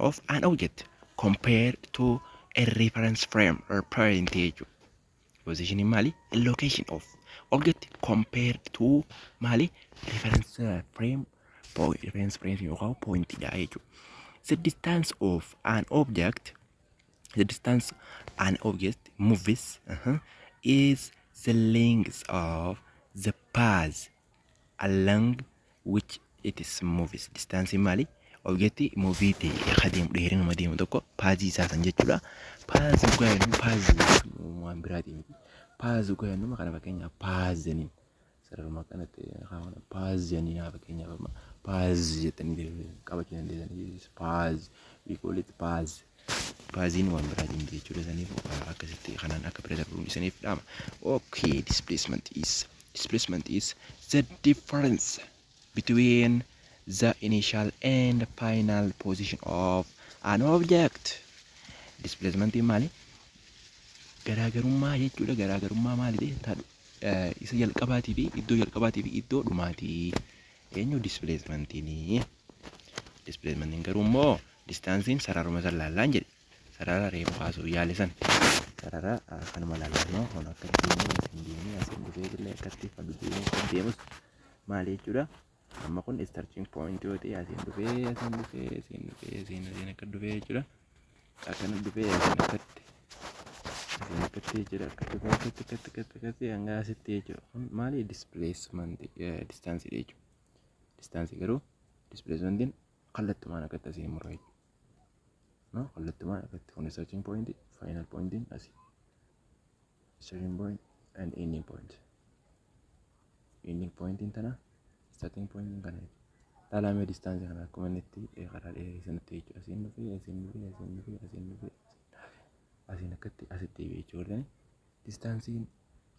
Speaker 1: of an object compared to a reference frame or point jechuudha. Position maali? Location of object compared to maali? Reference frame point, reference frame yookaan point dha jechuudha. The distance an object moves is the length of the path along which it is moves. Distance maali? Objecti move ta'e adeemu, dheerinuma deemu tokko, pathii isaa san jechuudha. Path dhugaa jennu, path waan biraati miti. Path dhugaa jennu kana fakkeenyaaf path jenneen sararuma kanatti path jenneen haa fakkeenyaaf amma path jettanii qabachuu dandeessanii. Path, we call it path. Pathiin waan biraatii miti jechuudha. Saniif akkasitti kanaan akka bira darbuun isiniif dhaama. Okay, displacement is the difference between the initial and final position of an object. Displacement maali? Garaagarummaa jechuudha. Garaagarummaa maali ta'e? Isa jalqabaatii fi iddoo jalqabaatii fi iddoo dhumaatii. Eenyu displacementiin? Displacementiin garuu immoo distanceiin sararuma san laallaan jedhe. Sarara reefu kaasuu yaale san. Sarara kanuma laallaan kun akka deemee asiin deemee asiin dhufee illee akkatti fadu deemee kan deemus maali jechuudha. Amma kun starting point yoo ta'e, asiin dhufee, asiin dhufee, asiin dhufee, asiin asiin akka dhufee jechuudha. Akkana dhufee, asiin akkatti, asiin akkatti jechuudha. Akkatti dhufee, akkatti, akkatti, akkatti, akkatti hanga asitti jechuudha. Kun maali? Displacement distance jechuudha. Distance garuu displacementiin kallattumaan akkatti asiin mura jechuudha. No, kallattumaan akkatti. Kun starting point, final pointiin asii. Starting point and ending point. Ending pointiin tana, starting pointiin kana jechuudha. Laalamee distance kana akkuma inni itti karaa dheeraa sanatti jechuudha. Asiin dhufee, asiin dhufee, asiin dhufee, asiin dhufee, asiin akkatti asitti deebi'ee jechuudha. Distanceiin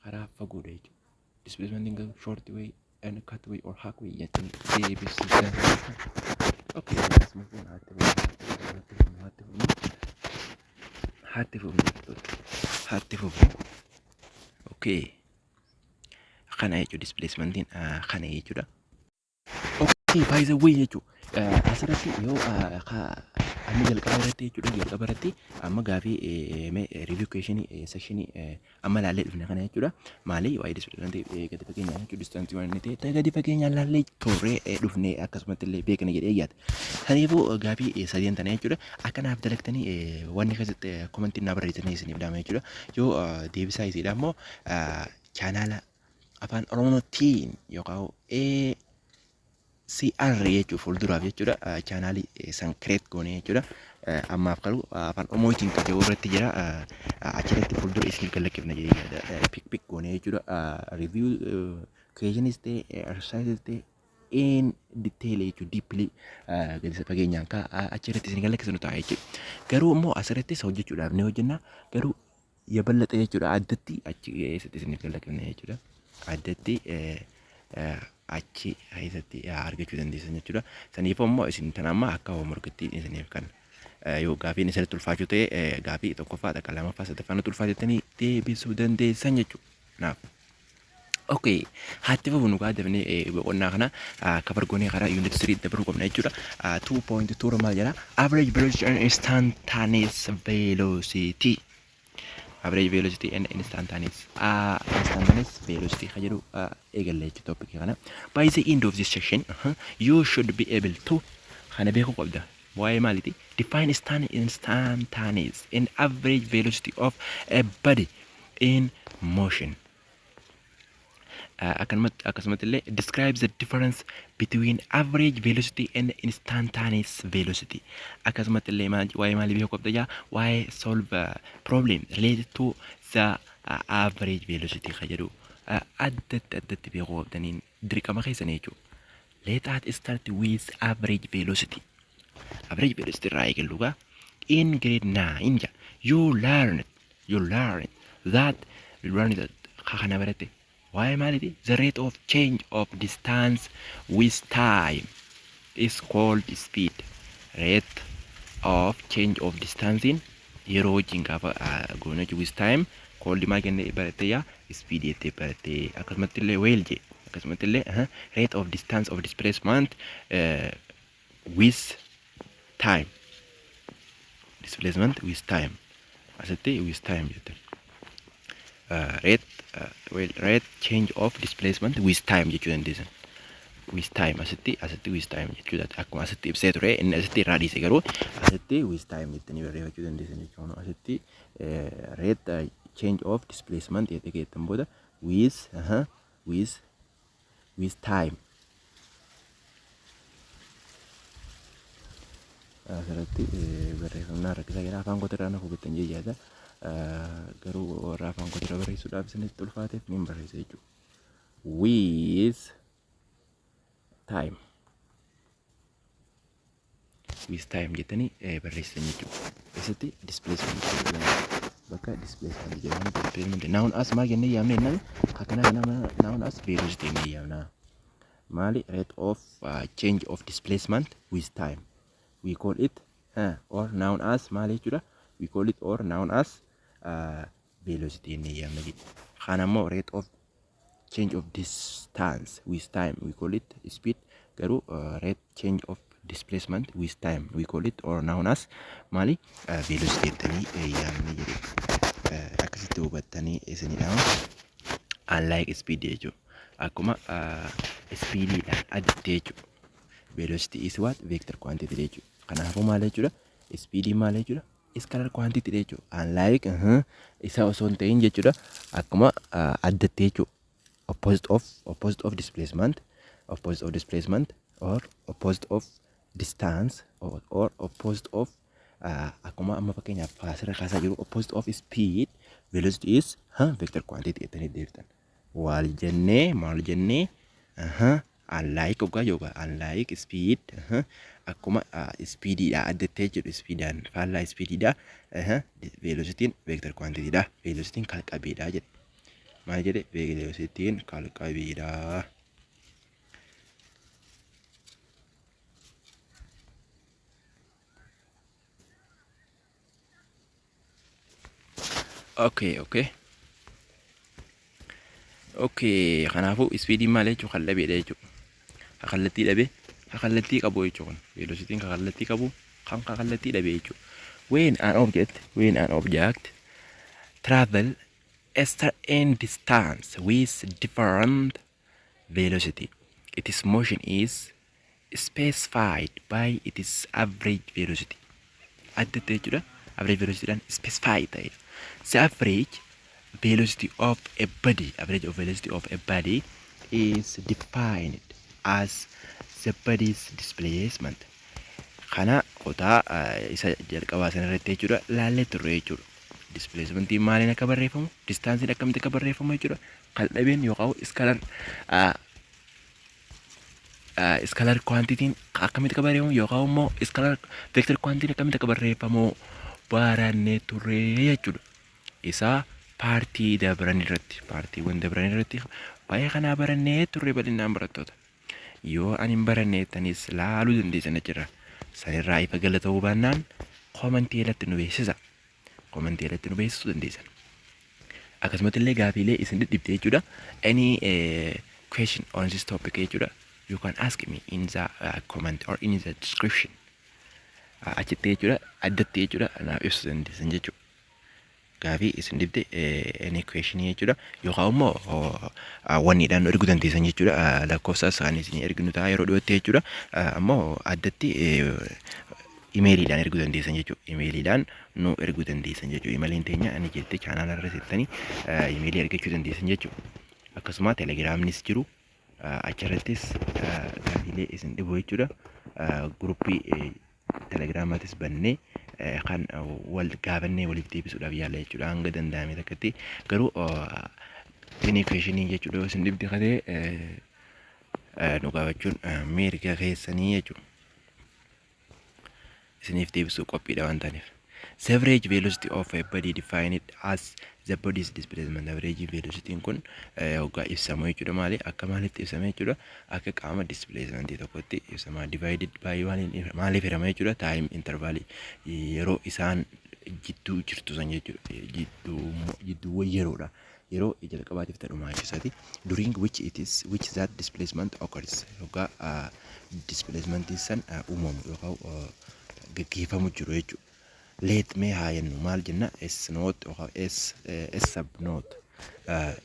Speaker 1: karaa fagoodha jechuudha. Displacementiin garuu short way and cut way or hack way jettanii deebisuu dandeessan. Okay, let's move on. Haatti fufnu, haatti fufnu, haatti fufnu, haatti fufnu, haatti fufnu. Okay. Kana jechuudha, displacementiin kana jechuudha. Okay, by the way jechuudha. Asirratti yoo amma jalqaba irratti jechuudha, jalqaba irratti amma gaafii review question section amma laallee dhufne kana jechuudha. Maali? Waa'ee displacement gadi fageenyaan jechuudha, distance waan inni ta'e gadi fageenyaan laallee turree dhufne, akkasumatti illee beekna jedhee yaada. Kanaafuu gaafii sadeen tana jechuudha akkanaaf dalagtanii wanni keessatti commentiin naa barreessanii isiniif dhaama jechuudha. Yoo deebisaa isiidha immoo channela Afaan Oromootiin yookaan ACR jechuun fuulduraaf jechuudha, channelii san create goonee jechuudha. Ammaaf garuu Afaan Oromootiin kan jiru irratti jira. Achirratti fuuldura isiniif galaqqifna jedhee yaada. Pick pick goonee jechuudha. Review questionis ta'e, exercises ta'e, in detail jechuudha, deeply gadi fageenyaan ka achirratti isin galaqqisnu ta'a jechuudha. Garuu immoo asirrattis hojjechuudhaaf ni hojjenna. Garuu yabal'ate jechuudha, addatti achi keessatti isiniif galaqqifna jechuudha. Addatti achi keessatti argachuu dandeessan jechuudha. Saniif immoo isin tan amma akka homeworkitti isiniif kan yoo gaafiin isinitti ulfaachuu ta'e, gaafii tokkoffaa, takka lamaffaa, sadaffaa nutti ulfaatettanii deebisuu dandeessan jechuudha. Naaf. Okay, haatti fufu nu dafnee boqonnaa kana cover goonee karaa unit 3 dabaruu qabna jechuudha. 2.2 maal jedha? Average velocity and instantaneous velocity. Average velocity and instantaneous velocity kan jedhu eegalle jechuudha topic kana. By the end of this section, you should be able to, kana beekuu qabda. Waa'ee maaliiti? Define instantaneous and average velocity of a body in motion. Akkanumatti akkasumatti illee describe the difference between average velocity and instantaneous velocity. Akkasumatti illee waa'ee maalii beekuu qabda jaa? Waa'ee solve problem related to the average velocity kan jedhu addatti addatti beekuu qabdaniin dirqama keessanii jechuudha. Let us start with average velocity. Average velocity irraa eegallu gaa. In grade 9 ja, you learn that kana baratte. Waa'ee maaliiti? The rate of change of distance with time is called speed. Rate of change of distance in yeroo wajjin gaafa goone with time called maal jennee baratte yaa? Speed jettee baratte. Akkasumatti illee well jee, akkasumatti illee rate of distance of displacement with time, displacement with time, asitti with time jette, rate well, rate change of displacement with time jechuu dandeessan. With time asitti, asitti with time jechuudha. Akkuma asitti ibsee ture, inni asitti irraa dhiise, garuu asitti with time jettanii barreeffachuu dandeessan jechuudha. Asitti rate change of displacement jettee keettan booda with time asirratti barreeffamni rakkisaa jira. Afaan kootirraa na hubattan jee yaada. Garuu warra afaan kootirra barreessuudhaaf isinitti ulfaateef niin barreessa jechuudha. With time, with time jettanii barreessitan jechuudha. Keessatti displacement, bakka displacement jedhamu, displacement known as maal jennee yaamne jennaan, akkana kana known as velocity jennee yaamna. Maali? Rate of change of displacement with time. We call it or known as maal jechuudha? We call it or known as velocity jennee yaamna jechuudha. Kana immoo rate of change of distance with time, we call it speed. Garuu rate change of Displacement with time we call it or known as maali, velocity jettanii yaamni jedhe. Akkasitti hubattanii isinidha. Unlike speed jechuudha. Akkuma speediidhaan addatti jechuudha. Velocity is what? Vector quantity jechuudha. Kanaafuu maal jechuudha? Speedii maal jechuudha? Scalar quantity jechuudha. Unlike isa osoo hin ta'in jechuudha. Akkuma addatti jechuudha. Opposite of displacement, opposite of displacement or opposite of distance or opposite of akkuma amma fakkeenyaaf asirra kaasaa jiru, opposite of speed, velocity is vector quantity jettanii deebitan. Waal jennee maal jennee, unlike hoggaa yookaan unlike speed, akkuma speediidha addattee jedhu, speedaan faallaa speediidha. Velocityn vector quantity dha. Velocityn kalqabeedha jedhe. Maal jedhe? Velocityn kalqabeedha. Okay. Kanaafuu speediin maal jechuudha? Kallabeedha jechuudha. Kallattii dhabee kallattii qabu jechuudha kun. Velocityn kallattii qabu kan kallattii dhabee jechuudha. When an object travel a certain distance with different velocity, its motion is specified by its average velocity. Addatti jechuudha. Average velocity dhaan specified ta'e. The average velocity of a body, average of velocity of a body is defined as the body's displacement. Kana kutaa isa jalqabaa sana irratti jechuudha laallee turre jechuudha. Displacementiin maaliin akka barreeffamu, distanceiin akkamitti akka barreeffamu jechuudha. Kaldhabeen yookaan scalar quantityn akkamitti akka barreeffamu yookaan immoo scalar vector quantityn akkamitti akka barreeffamu barannee turre jechuudha. Isaa partii dabran irratti, partiiwwan dabran irratti baay'ee kanaa barannee turre bal'inaan, barattoota. Yoo ani hin baranne jettanis laaluu dandeessan achirra. Sanirraa ifa gala ta'uu baannaan commentii irratti nu beeksisa. Commentii irratti nu beeksisuu dandeessan. Akkasumatti illee gaafiilee isin dhidhibde jechuudha. Any question on this topic jechuudha. You can ask me in the comment or in the description. Achitti jechuudha, addatti jechuudha, naaf ibsuu dandeessan jechuudha. Gaafii isin dhibde, any question jechuudha, yookaan immoo wanniidhaan nu erguu dandeessan jechuudha. Lakkoofsa isaanii isin erginu ta'a yeroo dhiyootti jechuudha. Ammoo addatti emailiidhaan erguu dandeessan jechuudha. Emailiidhaan nu erguu dandeessan jechuudha. Emailiin teenya ani jettee channela irra seettanii emailii argachuu dandeessan jechuudha. Akkasuma Telegramnis jiru, achirrattis gaafiilee isin dhibu jechuudha. Groupii Telegramaatis bannee kan wal gaafannee waliif deebisuudhaaf yaala jechuudha hanga danda'ame takkatti. Garuu any questionii jechuudha yoo isin dhibde katee nu gaafachuun mirga keessanii jechuudha. Isiniif deebisuu qophiidha waan ta'aniif. The average velocity of a body defined as the body's displacement. Average velocity kun hoggaa ibsamu jechuudha. Maali? Akka maalitti ibsame jechuudha? Akka qaama displacement tokkotti ibsama. Divided by maaliif hirama jechuudha? Time interval, yeroo isaan jidduu jirtu san jechuudha. Jidduuwwan yeroodha. Yeroo jalqabaatiif ta'umaa jechuusaati. During which it is which that displacement occurs. Hoggaa displacement san uumamu yookaan gaggeeffamu jiru jechuudha. Let mee haa jennu, maal jenna, S naught yookaan S sub naught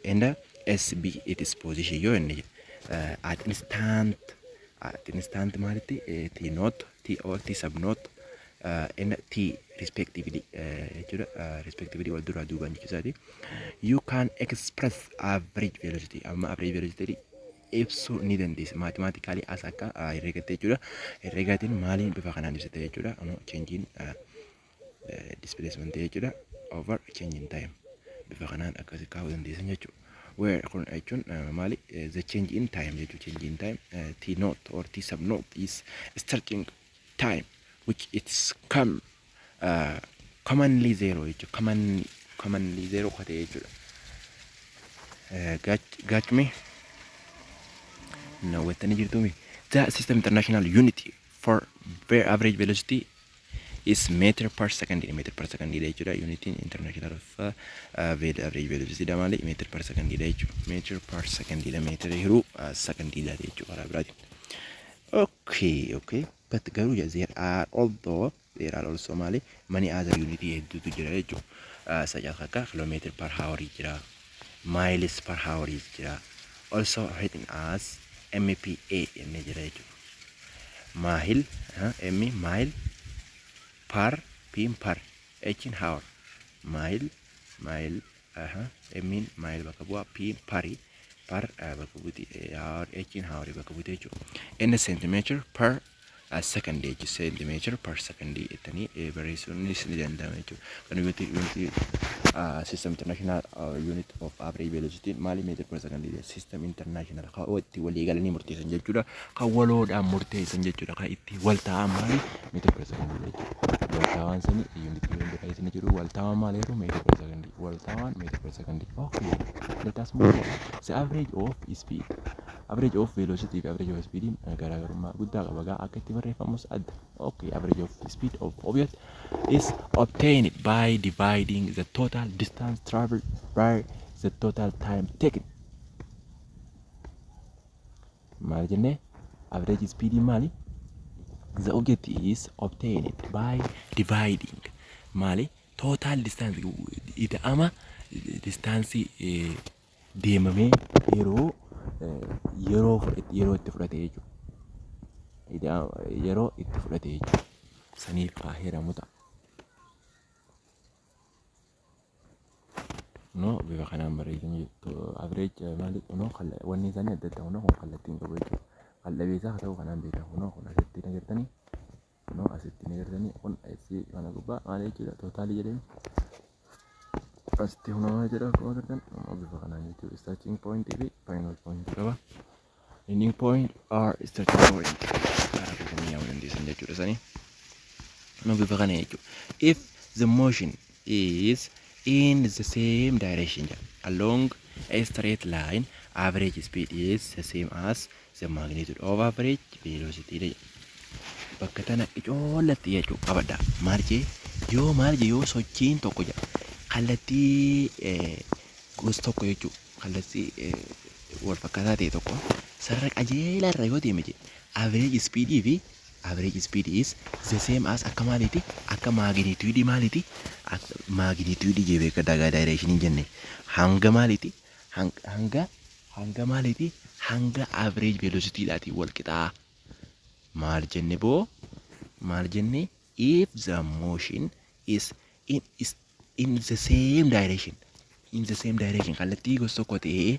Speaker 1: and S be its position yoo jenne, at instant maalitti, T naught T or T sub naught and T respectively jechuudha, respectively wal duraa duubaan jechuusaati. You can express average velocity, amma average velocity ibsuu ni dandeessa mathematically as akka herreegatti jechuudha. Herreegaatiin maaliin bifa kanaan ibsite jechuudha? Change in displacement jechuudha over change in time, bifa kanaan akkasi kaa'uu dandeessan jechuudha. Where kun jechuun maali? The change in time jechuudha. Change in time, T naught or T sub naught is starting time which it's come commonly zero jechuudha. Commonly zero qotee jechuudha. Gaachumi nawwattanii jirtumi. The system international unit for average velocity is meter per second, meter per second jechuudha. Unitiin international of average velocity dha maali? Meter per second jechuudha. Meter per second dha, meter hiruu second dha jechuudha karaa biraatiin. Okay. But garuu there are, although there are also maali, many other unit hedduutu jira jechuudha. Such as akka kilometer per hour jira, miles per hour jira. Also written as MPa jennee jira jechuudha. Mile, M mile per, P per, H in hour. Mile, M mile bakka bu'a, P per, per bakka buuti, hour, H in hour bakka buute jechuudha. Inni centimeter per second jechuudha. Centimeter per second jettanii barreessuunis ni danda'ama jechuudha. Kan unit system international unit of average velocity maali? Meter per second. System international kan itti walii galanii murteessan jechuudha. Kan waloodhaan murteessan jechuudha. Kan itti wal ta'an maali? Meter per second jechuudha. Waltaawaan sani unit hunda kan isin jiru waltaawaan maal jedhu? Meter per second. Waltaawaan meter per second. Okay. Let us move on. The average of speed. Average of velocity fi average of speed garaagarummaa guddaa qaba gaa, akka itti barreeffamus adda. Okay, average of speed of object is obtained by dividing the total distance traveled by the total time taken. Maal jennee? Average speed maali? The object is obtained by dividing maali? Total distance, ida'ama distance deemamee yeroo itti fudhate jechuudha. Yeroo itti fudhate jechuudha. Saniif haa hiramu ta'a. No, bifa kanaan barreessanii jirtu. Average maali? Kunoo wanni isaanii adda adda, kunoo kun kallattii hin qabu jechuudha. Qal'abee isaa haa ta'u kanaan beekama. Kunoo kun asitti ni agartanii. Kunoo asitti ni agartanii. Kun asii kana gubbaa maal jechuudha? Total jedhanii. Asitti kunoo maal jedha akkuma agartan bifa kanaan jechuudha. Starting point fi final point qaba. Ending point or starting point. Karaa beekamuu yaa'uu dandeessan jechuudha sanii. No, bifa kana jechuudha. If the motion is in the same direction along a straight line, average speed is the same as the magnitude of average velocity dha. Bakka tana icoollatti jechuudha qabadha. Maal jee yoo, maal jee, yoo sochiin tokko jedha kallattii gosa tokko jechuudha, kallattii wal fakkaataa ta'e tokko sarara qajeelaa irra yoo deeme jedhe, average speed fi average speed is the same as akka maaliiti? Akka magnitude maaliiti? Akka magnitude jee beeka dagaa direction jenne, hanga maaliiti? Hanga maaliiti? Hanga average velocity dhaati wal qixaa. Maal jenne boo? Maal jenne? If the motion is in the same direction, in the same direction, kallattii gosa tokko ta'ee,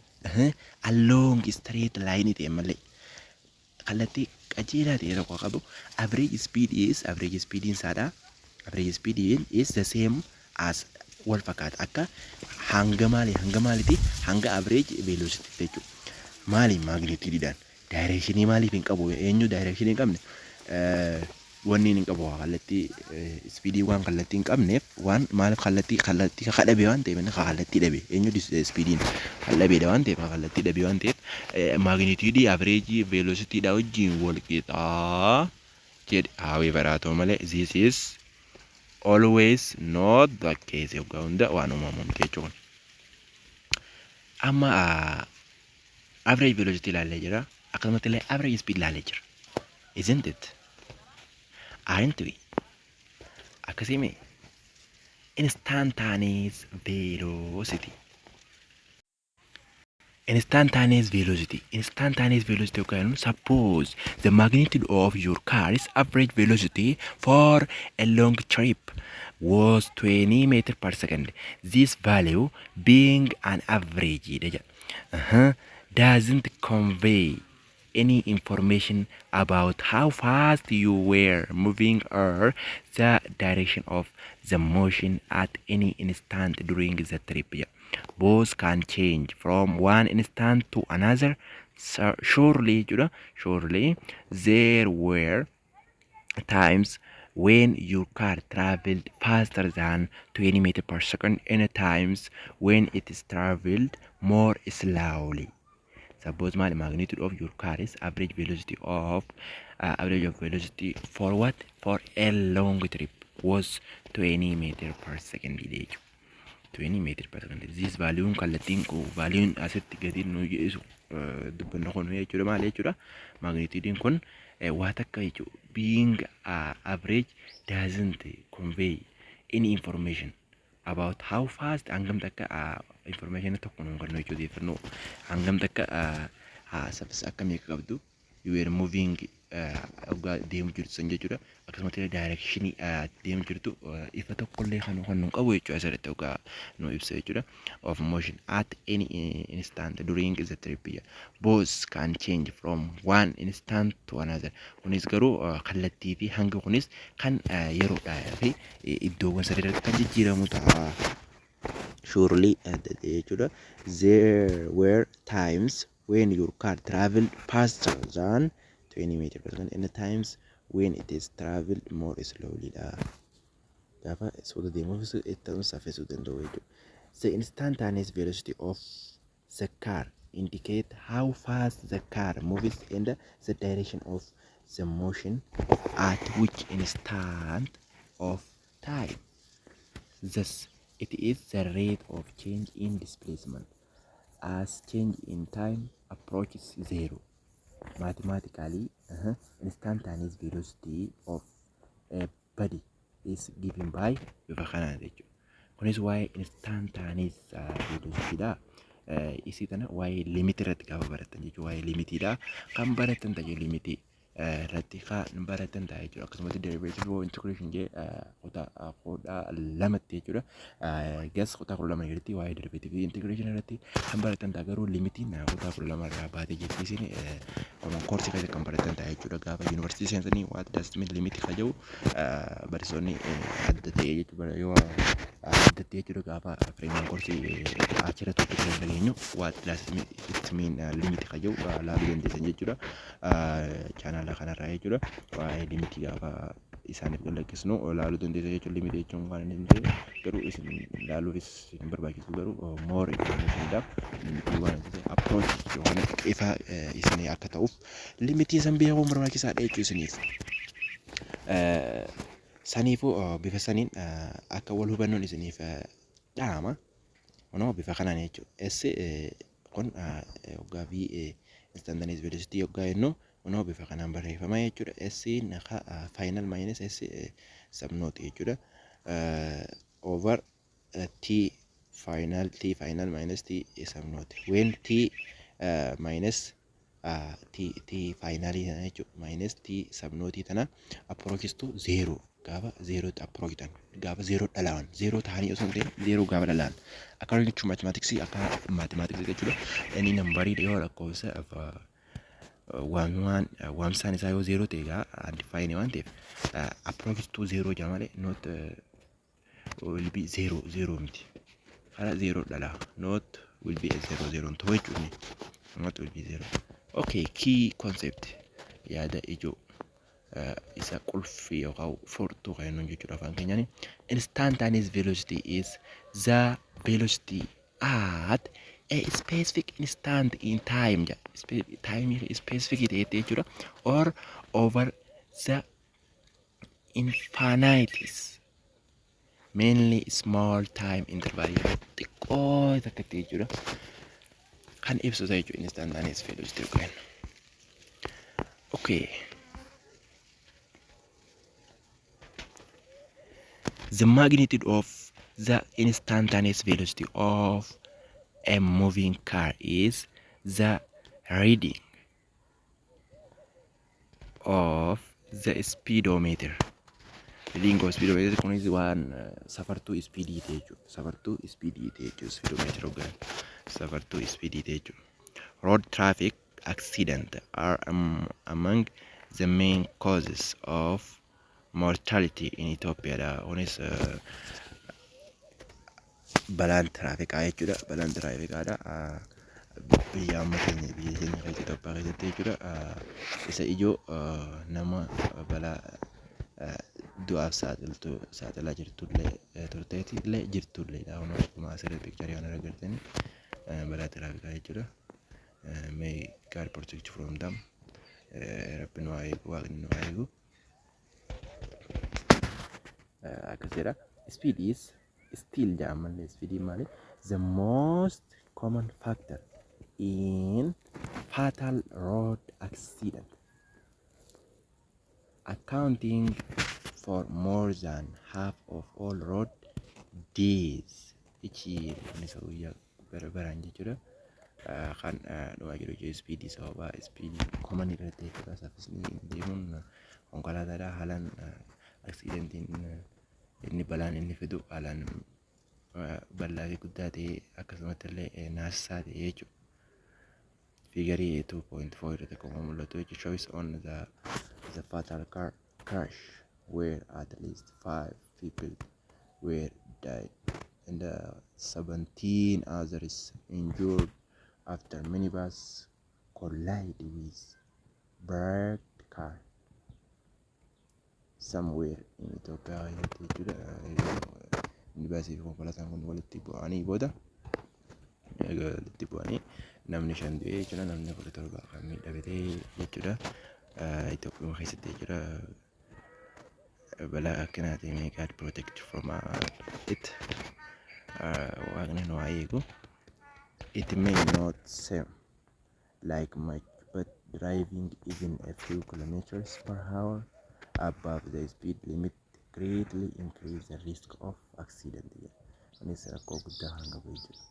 Speaker 1: along straight line ta'e malee, kallattii qajeelaa ta'e tokko qabu, average speed is, average speed isaadha, average speed is the same as, wal fakkaata akka hanga maali? Hanga maaliiti? Hanga average velocity jechuudha. Maali? Magnitude. Direction maaliif hin qabu? Eenyu direction hin qabne? Wanni hin qabu kallattii, speedii waan kallattii hin qabneef, waan maaliif kallattii kadhabe waan ta'eef, inni kallattii dhabe, eenyu? Speediin kan dhabeedha waan ta'eef, kallattii dhabe waan ta'eef, magnitude average velocity dha wajjin wal qixaa jedhe. However, haa ta'u malee, this is always not the case. Yoggaa hunda waan uumamu miti jechuudha. Amma average velocity ilaallee jira, akkasumatti illee average speed ilaallee jira. Isn't it? Aren't we? Akkasii mee? Instantaneous velocity. Instantaneous velocity. Instantaneous velocity yookaan, suppose the magnitude of your car's average velocity for a long trip was 20 meter per second. This value, being an average jedha, doesn't convey any information about how fast you were moving or the direction of the motion at any instant during the trip. Both can change from one instant to another. So surely jechuudha. Surely there were times when your car traveled faster than 20 meter per second and times when it is traveled more slowly. Suppose maali? Magnitude of your car is average velocity of average of velocity for what? For a long trip was 20 meter per second jechuudha. 20 meter per second. This value, kallattiin kun, value asitti gadi nu jedhisu dubbannu kun jechuudha, maali jechuudha? Magnitude kun Waa takka jechuudha. Being average doesn't convey any information about how fast, hangam takka information tokko nuun kennu jechuudha, odeeffannoo hangam takka saffisa akkamii akka qabdu you were moving, hoggaa deemu jirtu san jechuudha. Akkasumas illee directionii deemu jirtu ifa tokkollee kan nu qabu jechuudha, asirratti hoggaa nu ibsa jechuudha. Of motion at any instant during the trip. Both can change from one instant to another. Kunis garuu kallattii fi hanga kunis kan yeroodhaa fi iddoowwan sadii irratti kan jijjiiramu ta'a. Surely jechuudha. There were times when your car traveled faster than 20 meter per second and times when it is traveled more slowly dha. Gaafa suuta deemuuf itti saffisuu danda'u jechuudha. The instantaneous velocity of the car indicate how fast the car moves and the direction of the motion at which instant of time. Thus, it is the rate of change in displacement as change in time approaches zero. Mathematically, instantaneous velocity of a body is given by bifa kanaan jechuudha. Kunis waa'ee instantaneous velocity dha. Isii tana waa'ee limit irratti gaafa baratan jechuudha. Waa'ee limitiidha. Kan baratan ta'a limitii irratti kan baratan ta'a jechuudha. Akkasumas derivative of integration jee kutaa 12tti jechuudha. Gas kutaa 12 irratti waa'ee derivative integration irratti kan baratan ta'a, garuu limitiin kutaa 12 irraa baatee jirti, isin common course keessa kan baratan ta'a jechuudha. Gaafa yuunivarsiitii seentanii what does mean limit ka jedhu barsiisonni adda ta'e jechuudha. Yoo addatti jechuudha, gaafa freshman course achirra tokko kan dhageenyu what does it mean limit ka jedhu laaluu dandeessan jechuudha. Chaanaala kanarraa jechuudha. Waa'ee limitii gaafa isaaniif galakkisnu laaluu dandeessan jechuudha. Limitii jechuun waan inni ta'e garuu isin laaluufis hin barbaachisu, garuu more information limitii waan ta'e approach yookaan ifa isinii akka ta'uuf limitii san beekuun barbaachisaadha jechuu isiniif. Saniifuu bifa saniin akka wal hubannoon isiniif dhaama. Kunoo bifa kanaan jechuudha. S kun hoggaa V instantaneous velocity hoggaa jennu kunoo bifa kanaan barreeffama jechuudha. S final minus S sub naught jechuudha. Over T final, T final minus T sub naught. When T minus T finalii tana jechuudha. Minus T sub naught tana approaches to zero, gaafa zeerootti approach ta'an, gaafa zeeroo dhalaan, zeeroo ta'anii osoo hin ta'in zeeroo gaafa dhalaan, according to mathematics, akka mathematics jechuudha, inni nambarii yoo lakkoofsa waamimaan waamsaan isaa yoo zeeroo ta'e egaa undefined waan ta'eef approach to zero jedhama malee not will be zero, zero miti, karaa zeeroo dhala, not will be a zero, zero ta'u jechuudha, not will be zero. Okay, key concept, yaada ijoo isa qulfii yookaan furtuu kan jennuun jechuudha afaan keenyaan. Instantaneous velocity is the velocity at a specific instant in time jedha. Time specific ta'etti jechuudha. Or over the infinite, mainly small time interval, yeroo xiqqoo takkatti jechuudha. Kan ibsu jechuudha instantaneous velocity yookaan. Okay. The magnitude of the instantaneous velocity of a moving car is the reading of the speedometer. Reading of speedometer, kunis waan safartuu speedii ta'e jechuudha. Safartuu speedii ta'e jechuudha. Speedometer hoggan safartuu speedii ta'e jechuudha. Road traffic accident are among the main causes of mortality in Ethiopia dha. Kunis balaan tiraafikaa jechuudha. Balaan tiraafikaadha. Biyya amma keenya, biyya keenya keessa, Itoophiyaa keessatti jechuudha. Isa ijoo nama balaa du'aaf saaxiltu saaxilaa jirtullee turteeti illee jirtulleedha. Kun akkuma asirratti picturii kana agartanii balaa tiraafikaa jechuudha. May God protect you from them. Rabbi nu haa eegu, Waaqni nu haa eegu. Akkas jedha. Speed is still jedha ammallee, speediin maali? The most common factor in fatal road accident. Accounting for more than half of all road deaths each year. Kunis guyyaa bara baraan jechuudha. Kan dhumaa jiru jechuudha. Speedii sababa speedii common irratti jechuudha. Saffisni deemuun konkolaataadhaa haalaan accidentiin inni balaan inni fidu haalaan bal'aa fi guddaa ta'e, akkasumatti illee naasisaa ta'e jechuudha. Figure 2.4 irratti akkuma mul'atu jechuudha. Shows on the fatal car crash where at least five people were died and 17 others injured after minibus collided with parked car somewhere in Ethiopia jechuudha. Minibusii fi konkolaataan kun walitti bu'anii booda, walitti bu'anii namni shan du'e jechuudha. Namni 17 kan miidhame ta'e jechuudha. Itoophiyaa keessatti jechuudha. Balaa akkanaatiin, may God protect from it. Waaqni nu haa eegu. It may not seem like much, but driving even a few kilometers per hour above the speed limit greatly increase the risk of accident. Kunis rakkoo guddaa kan qabu jechuudha.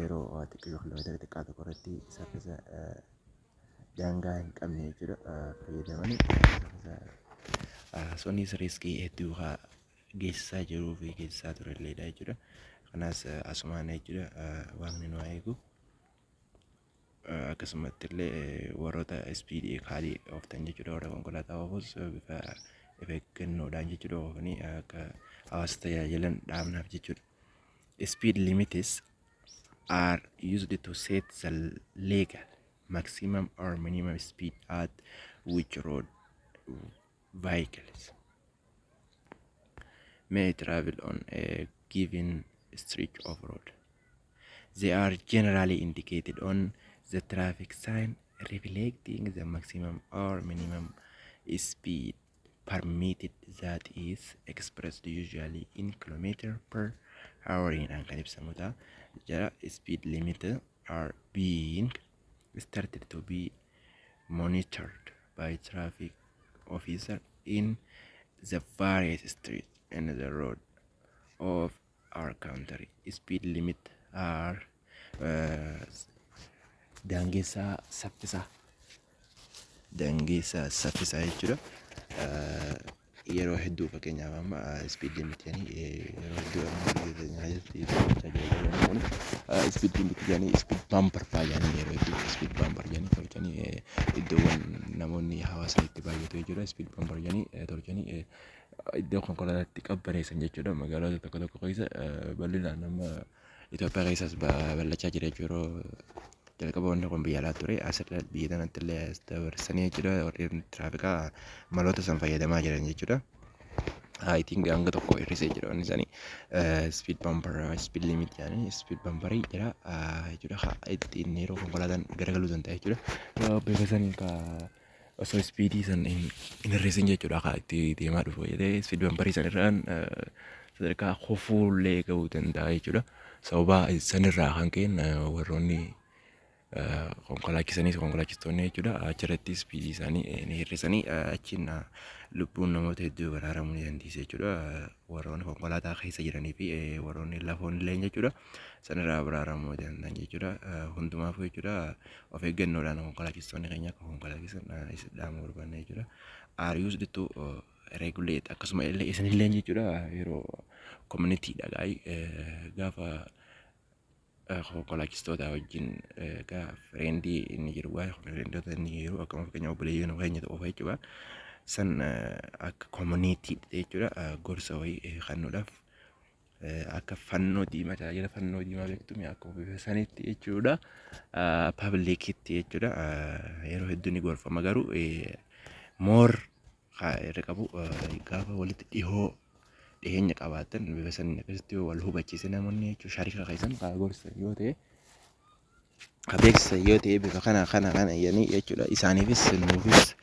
Speaker 1: Yeroo waa xiqqoo kiiloomeetira xiqqaa tokko irratti saffisa daangaa hin qabne jechuudha fayyadamanii, saffisa sunis riskii hedduu haa geessisaa jiruu fi geessisaa turelleedha jechuudha. Kanaas asumaan jechuudha, waaqni nu haa eegu. Akkasumatti illee warroota speedii kaalii ooftan jechuudha, warra konkolaataa oofus bifa of eeggannoodhaan jechuudha oofanii akka hawaasa tajaajilan dhaabnaaf jechuudha. Speed limits are used to set the legal maximum or minimum speed at which road vehicles may travel on a given stretch of road. They are generally indicated on the traffic sign reflecting the maximum or minimum speed permitted that is expressed usually in kilometer per hour kan ibsamu ta'a. Jara speed limit are being started to be monitored by traffic officer in the various streets and the road of our country. Speed limit are daangessaa saffisaa, daangessaa saffisaa jechuudha. Yeroo hedduu fakkeenyaaf amma speed limit jedhanii, yeroo hedduu amma biyya keenya keessatti tajaajilamu kun speed limit jedhanii, speed bumper fa'aa jedhanii, yeroo hedduu speed bumper jedhanii tolchanii iddoowwan namoonni hawaasni itti baay'atu jechuudha. Speed bumper jedhanii tolchanii iddoo konkolaataatti qabbaneessan jechuudha. Magaalota tokko tokko keessa bal'inaan amma Itoophiyaa keessas bal'achaa jira jechuudha. Yeroo jalqaba wanni kun biyya alaa ture, asirra biyya kanatti illee as dabarsanii jechuudha, warreen tiraafikaa maloota san fayyadamaa jiran jechuudha. I think hanga tokko hir'isee jira wanni isaanii speed bumper, speed limit jedhanii speed bumperii jira jechuudha. Ittiin yeroo konkolaataan garagaluu danda'a jechuudha. Bifa saniin ka osoo speedii san hin hir'isin jechuudha ka itti deemaa dhufu jedhee, speed bumperii san irraan sadarkaa kufuullee gahuu danda'a jechuudha. Sababa sanirraa kan ka'een warroonni konkolaachisanis, konkolaachistoonni jechuudha, achirratti speedii isaanii ni hir'isanii, achiin lubbuun namoota hedduu baraaramuu ni dandeessi jechuudha. Warroonni konkolaataa keessa jiranii fi warroonni lafoon illee jechuudha sanirraa baraaramuu danda'an jechuudha. Hundumaafuu jechuudha, of eeggannoodhaan konkolaachistoonni keenya akka konkolaachisan isa dhaamuu barbaanna jechuudha. Are used to regulate. Akkasuma illee isinillee jechuudha, yeroo community dha gaafa konkolaachistoota wajjin gaa friendii inni jiru, waa friendoota inni jiru, akkuma fakkeenya obboleeyyan keenya ta'uu jechuudha. San akka community jechuudha gorsa wayii kennuudhaaf, akka fannoo diimaa, tajaajila fannoo diimaa beektu, akkuma bifa sanitti jechuudha. Publicitti jechuudha yeroo hedduu ni gorfama, garuu more irra qabu gaafa walitti dhihoo dhiyeenya qabaatan, bifa saniin akkasitti wal hubachiise namoonni jechuudha, sharika keessan kaa gorsan yoo ta'e, ka beeksisan yoo ta'e, bifa kana kana kana jedhanii jechuudha, isaaniifis nuufis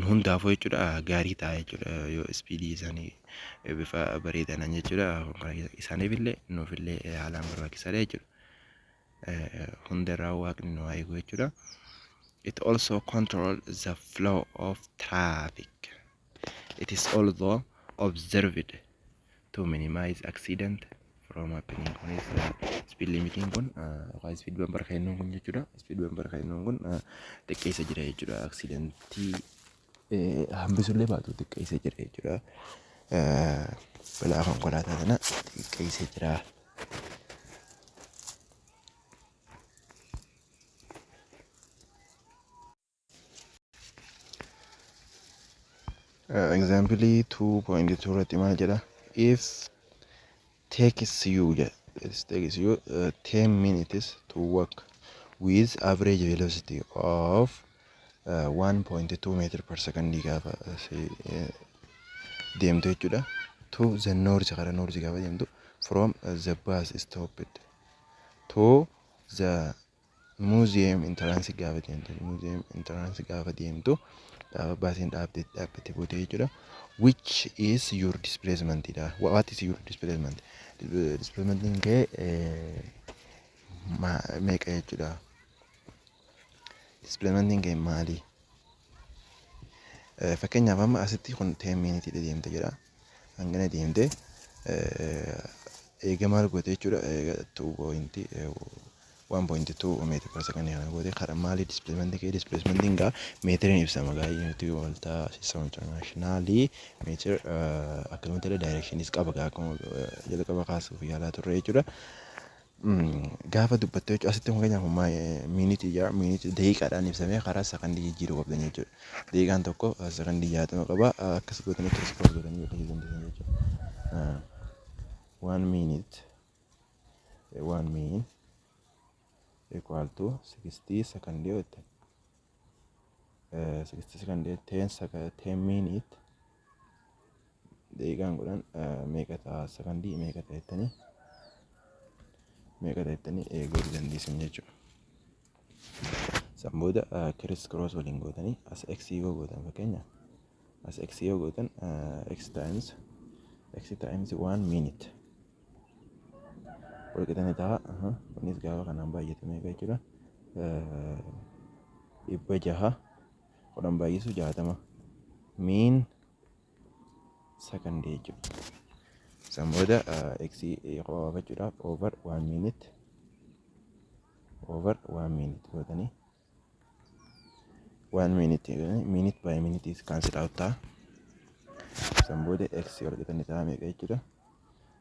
Speaker 1: hundaafuu jechuudha gaarii ta'a jechuudha. Yoo speedii isaanii bifa bareedaadhaan jechuudha, isaaniif illee nuuf illee haalaan barbaachisaadha jechuudha. Hundarraa waaqni nu haa eegu jechuudha. It also controls the flow of traffic. It is also observed to minimize accident from happening. Kunis speed limiting kun yookaan speed bumper kennuun kun jechuudha. Speed bumper kennuun kun xiqqeessa jira jechuudha. Accidentii hambisullee baatu xiqqeessa jira jechuudha. Balaa konkolaataa kana xiqqeessa jira. Example 2.2 irratti maal jedha? If takes you jedha. It takes you 10 minutes to walk with average velocity of 1.2 meter per second gaafa deemtu jechuudha. To the north, karaa north gaafa deemtu, from the bus stopped to the museum entrance gaafa deemtu, museum entrance gaafa deemtu, gaafa baasiin dhaabbate dhaabbate booda jechuudha. Which is your displacement dha. What is your displacement? Displacement kee meeqa jechuudha? Displacement kee maali? Fakkeenyaaf amma asitti kun 10 minute deemte jedha. Hangana deemte eega maal goote jechuudha? Eega 2.1.2 meter per second kana goote karaa maali displacement kee? Displacement gaa meetiriin ibsama gaa nuti waltaa system internationally meter akkasumatti illee directionis qaba gaa akkuma jalqaba kaasuuf yaalaa turre jechuudha. Gaafa dubbattu jechuudha asitti fakkeenyaaf miinitii jira, miinitii daqiiqaadhaan ibsamee karaa sakandii jijjiiruu qabdan jechuudha. Daqiiqaan tokko sakandii 60 qaba, akkas gootanii criss cross gootanii hojjechuu dandeessan jechuudha. 1 minute, 1 min equal to 60 second yoo jette, 60 second, 10 second, 10 minute daqiiqaan 10 meeqa ta'a, sakandii meeqa ta'a jettanii, meeqa ta'a jettanii eeguu dandeessan jechuudha. San booda criss cross waliin gootanii as x yoo gootan, fakkeenya as x yoo gootan, x times 1 minute walqixani ta'a. Kunis gaafa kanaan baay'ate meeqa jechuudha? 600, 10 baay'isu 60 min sakandii jechuudha. San booda x kophaa baafachuudhaaf over 1 minute, over 1 minute gootanii, 1 minute, minute by minute is cancel out ta'a. San booda x walqixani ta'a meeqa jechuudha?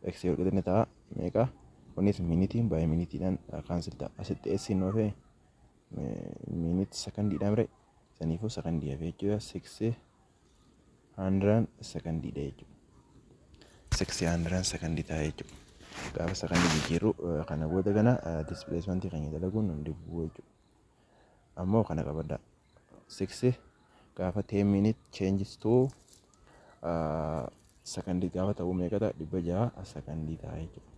Speaker 1: X walqixani ta'a meeqa? Kunis minitiin by minitiidhaan cancel ta'a. Asitti s hin oofee minute sakandiidhaan bire saniifuu sakandii hafe jechuudha. 600 sakandiidha jechuudha. 600 sakandii ta'a jechuudha. Gaafa sakandii jijjiirru kana booda gana displacement keenya dalaguun hundi bu'u jechuudha. Ammoo kana qabadhaa. Six gaafa 10 minute changes to sakandii gaafa ta'u meeqa ta'a? 600 sakandii ta'a jechuudha.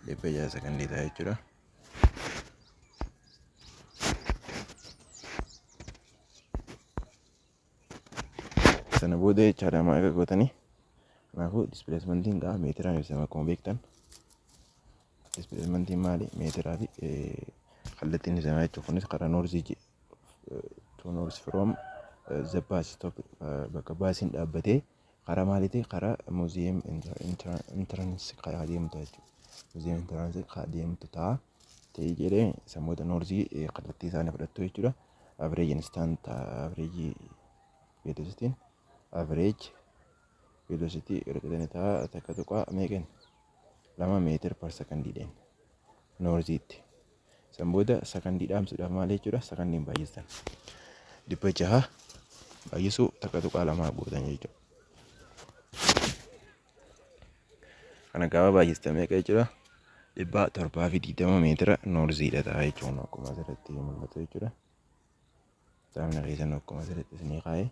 Speaker 1: 600 sakandii ta'a jechuudha. Sana booda jechaadha maal gootanii? Kanaafuu displacementiin gaa meetiraan ibsama akkuma beektan. Displacementiin maali? Meetiraa fi kallattiin ibsama jechuudha. Kunis karaa northii, to north from the bus stop, bakka baasiin dhaabbatee karaa maaliiti? Karaa museum entrance karaa deemtu jechuudha. Museum entrance karaa deemtu ta'a. Ta'ee jedhee san booda northii kallattii isaanii fudhattu jechuudha. Average instant average velocity, average velocity hir'isanii ta'a takka tuqaa meeqan lama meter per secondiidhaan northiitti. San booda sakandii dhaamsuudhaaf maal jechuudha? Sakandiin baay'istan. 600 baay'isuu 1.2 gootan jechuudha. Kana gaafa baay'istan meeqa jechuudha? 720 meetira northiidha ta'a jechuudha. Akkuma asirratti mul'atu jechuudha. Kitaabni keessan akkuma asirratti isinii kaa'e.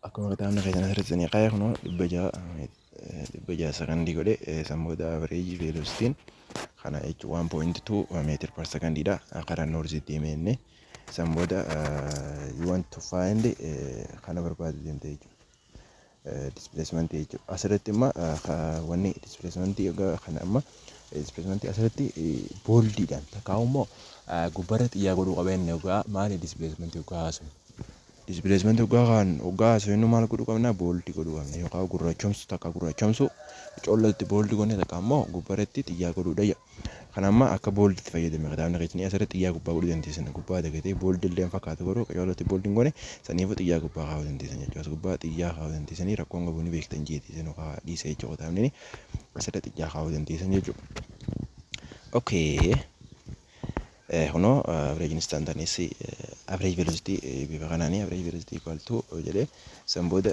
Speaker 1: Akkuma kitaabni keessan asirratti isinii kaa'e kunoo 600 sakandii godhe. San booda average velocityn kana jechuun 1.2 meter per secondiidha karaa northii deemee inni. San booda you want to find kana barbaadu deemte jechuudha. Displacement jechuudha. Asirratti immoo wanni displacement kana amma displacement asirratti boldiidhaan takkaa'u immoo gubbaarra xiyyaa godhuu qabeenya yookaan maali displacement yookaan haasofnu. Displacement yookaan kan hoggaa haasofnu maal godhuu qabna? Bold godhuu qabna yookaan gurraachomsu, takka gurraachomsu collatti bold goone, takka immoo gubbaarratti xiyyaa godhuudha jedha. Kana amma akka bolditti fayyadame kitaabni keessanii. Asirratti xiyyaa gubbaa godhuu dandeessan. Gubbaa dagatee bold illee fakkaatu godhuu collatti boldiin goone saniifuu xiyyaa gubbaa kaa'uu dandeessan jechuudha. As gubbaa xiyyaa kaa'uu dandeessanii rakkoon qabu ni beektan jeeti isin dhiisa jechuudha, kitaabni asirratti xiyyaa kaa'uu dandeessan jechuudha. Okay. Kunoo average instantaneous average velocity bifa kanaanii average velocity equal to jedhee, san booda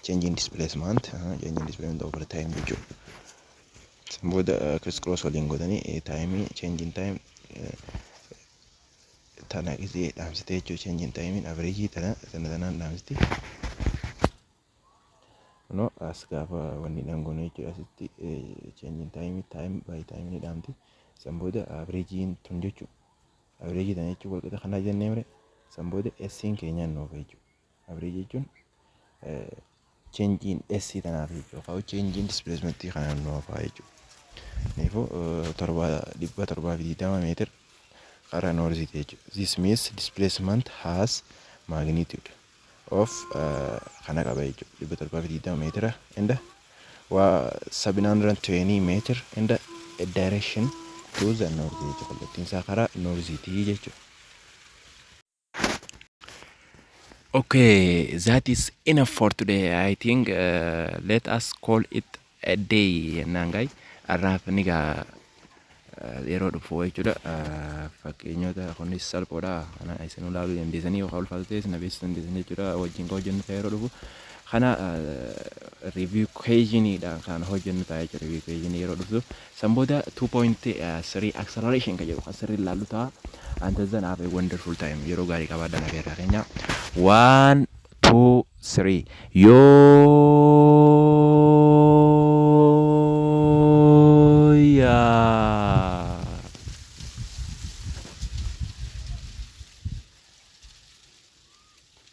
Speaker 1: change in displacement over time jechuudha. San booda criss cross waliin godhanii time, change in time tana gisee dhaamsite jechuudha. Change in time average tana tana tanaan dhaamsiti. Kunoo as gaafa wanni dhaan goone jechuudha, asitti change in time, time by time ni dhaamti. San booda averageiin tun jechuudha. Average tana jechuun walqixa kanaa jennee mire, san booda S'n keenyaan nuuf jechuudha. Average jechuun change in S tanaaf jechuudha. Yookaan change in displacement kanaan nuuf jechuudha. Kanaafuu 720 meter karaa northiiti jechuudha. This means displacement has magnitude of kana qaba jechuudha. 720 meetira and waa 720 meter and a direction to the north jechuudha. Kallattiin isaa karaa northiitii jechuudha. Okay, that is enough for today. I think let us call it a day jennaan guys. Har'aaf ni gaa, yeroo dhufu jechuudha. Fakkeenyota kunis salphoodha. Kana isin ilaaluu dandeessanii yookaan ulfaatu ta'es na beeksisuu dandeessan jechuudha. Wajjin kan hojjennu ta'e yeroo dhufu. Kana review questioniidhaan kan hojjennu ta'a jechuudha. Review question yeroo dhuftu. San booda 2.3 acceleration kan jedhu kan sirrii ilaallu ta'a. Until then, have a wonderful time. Yeroo gaarii qabaadhaa, nagaa irraa keenya. One, two, three. Yoo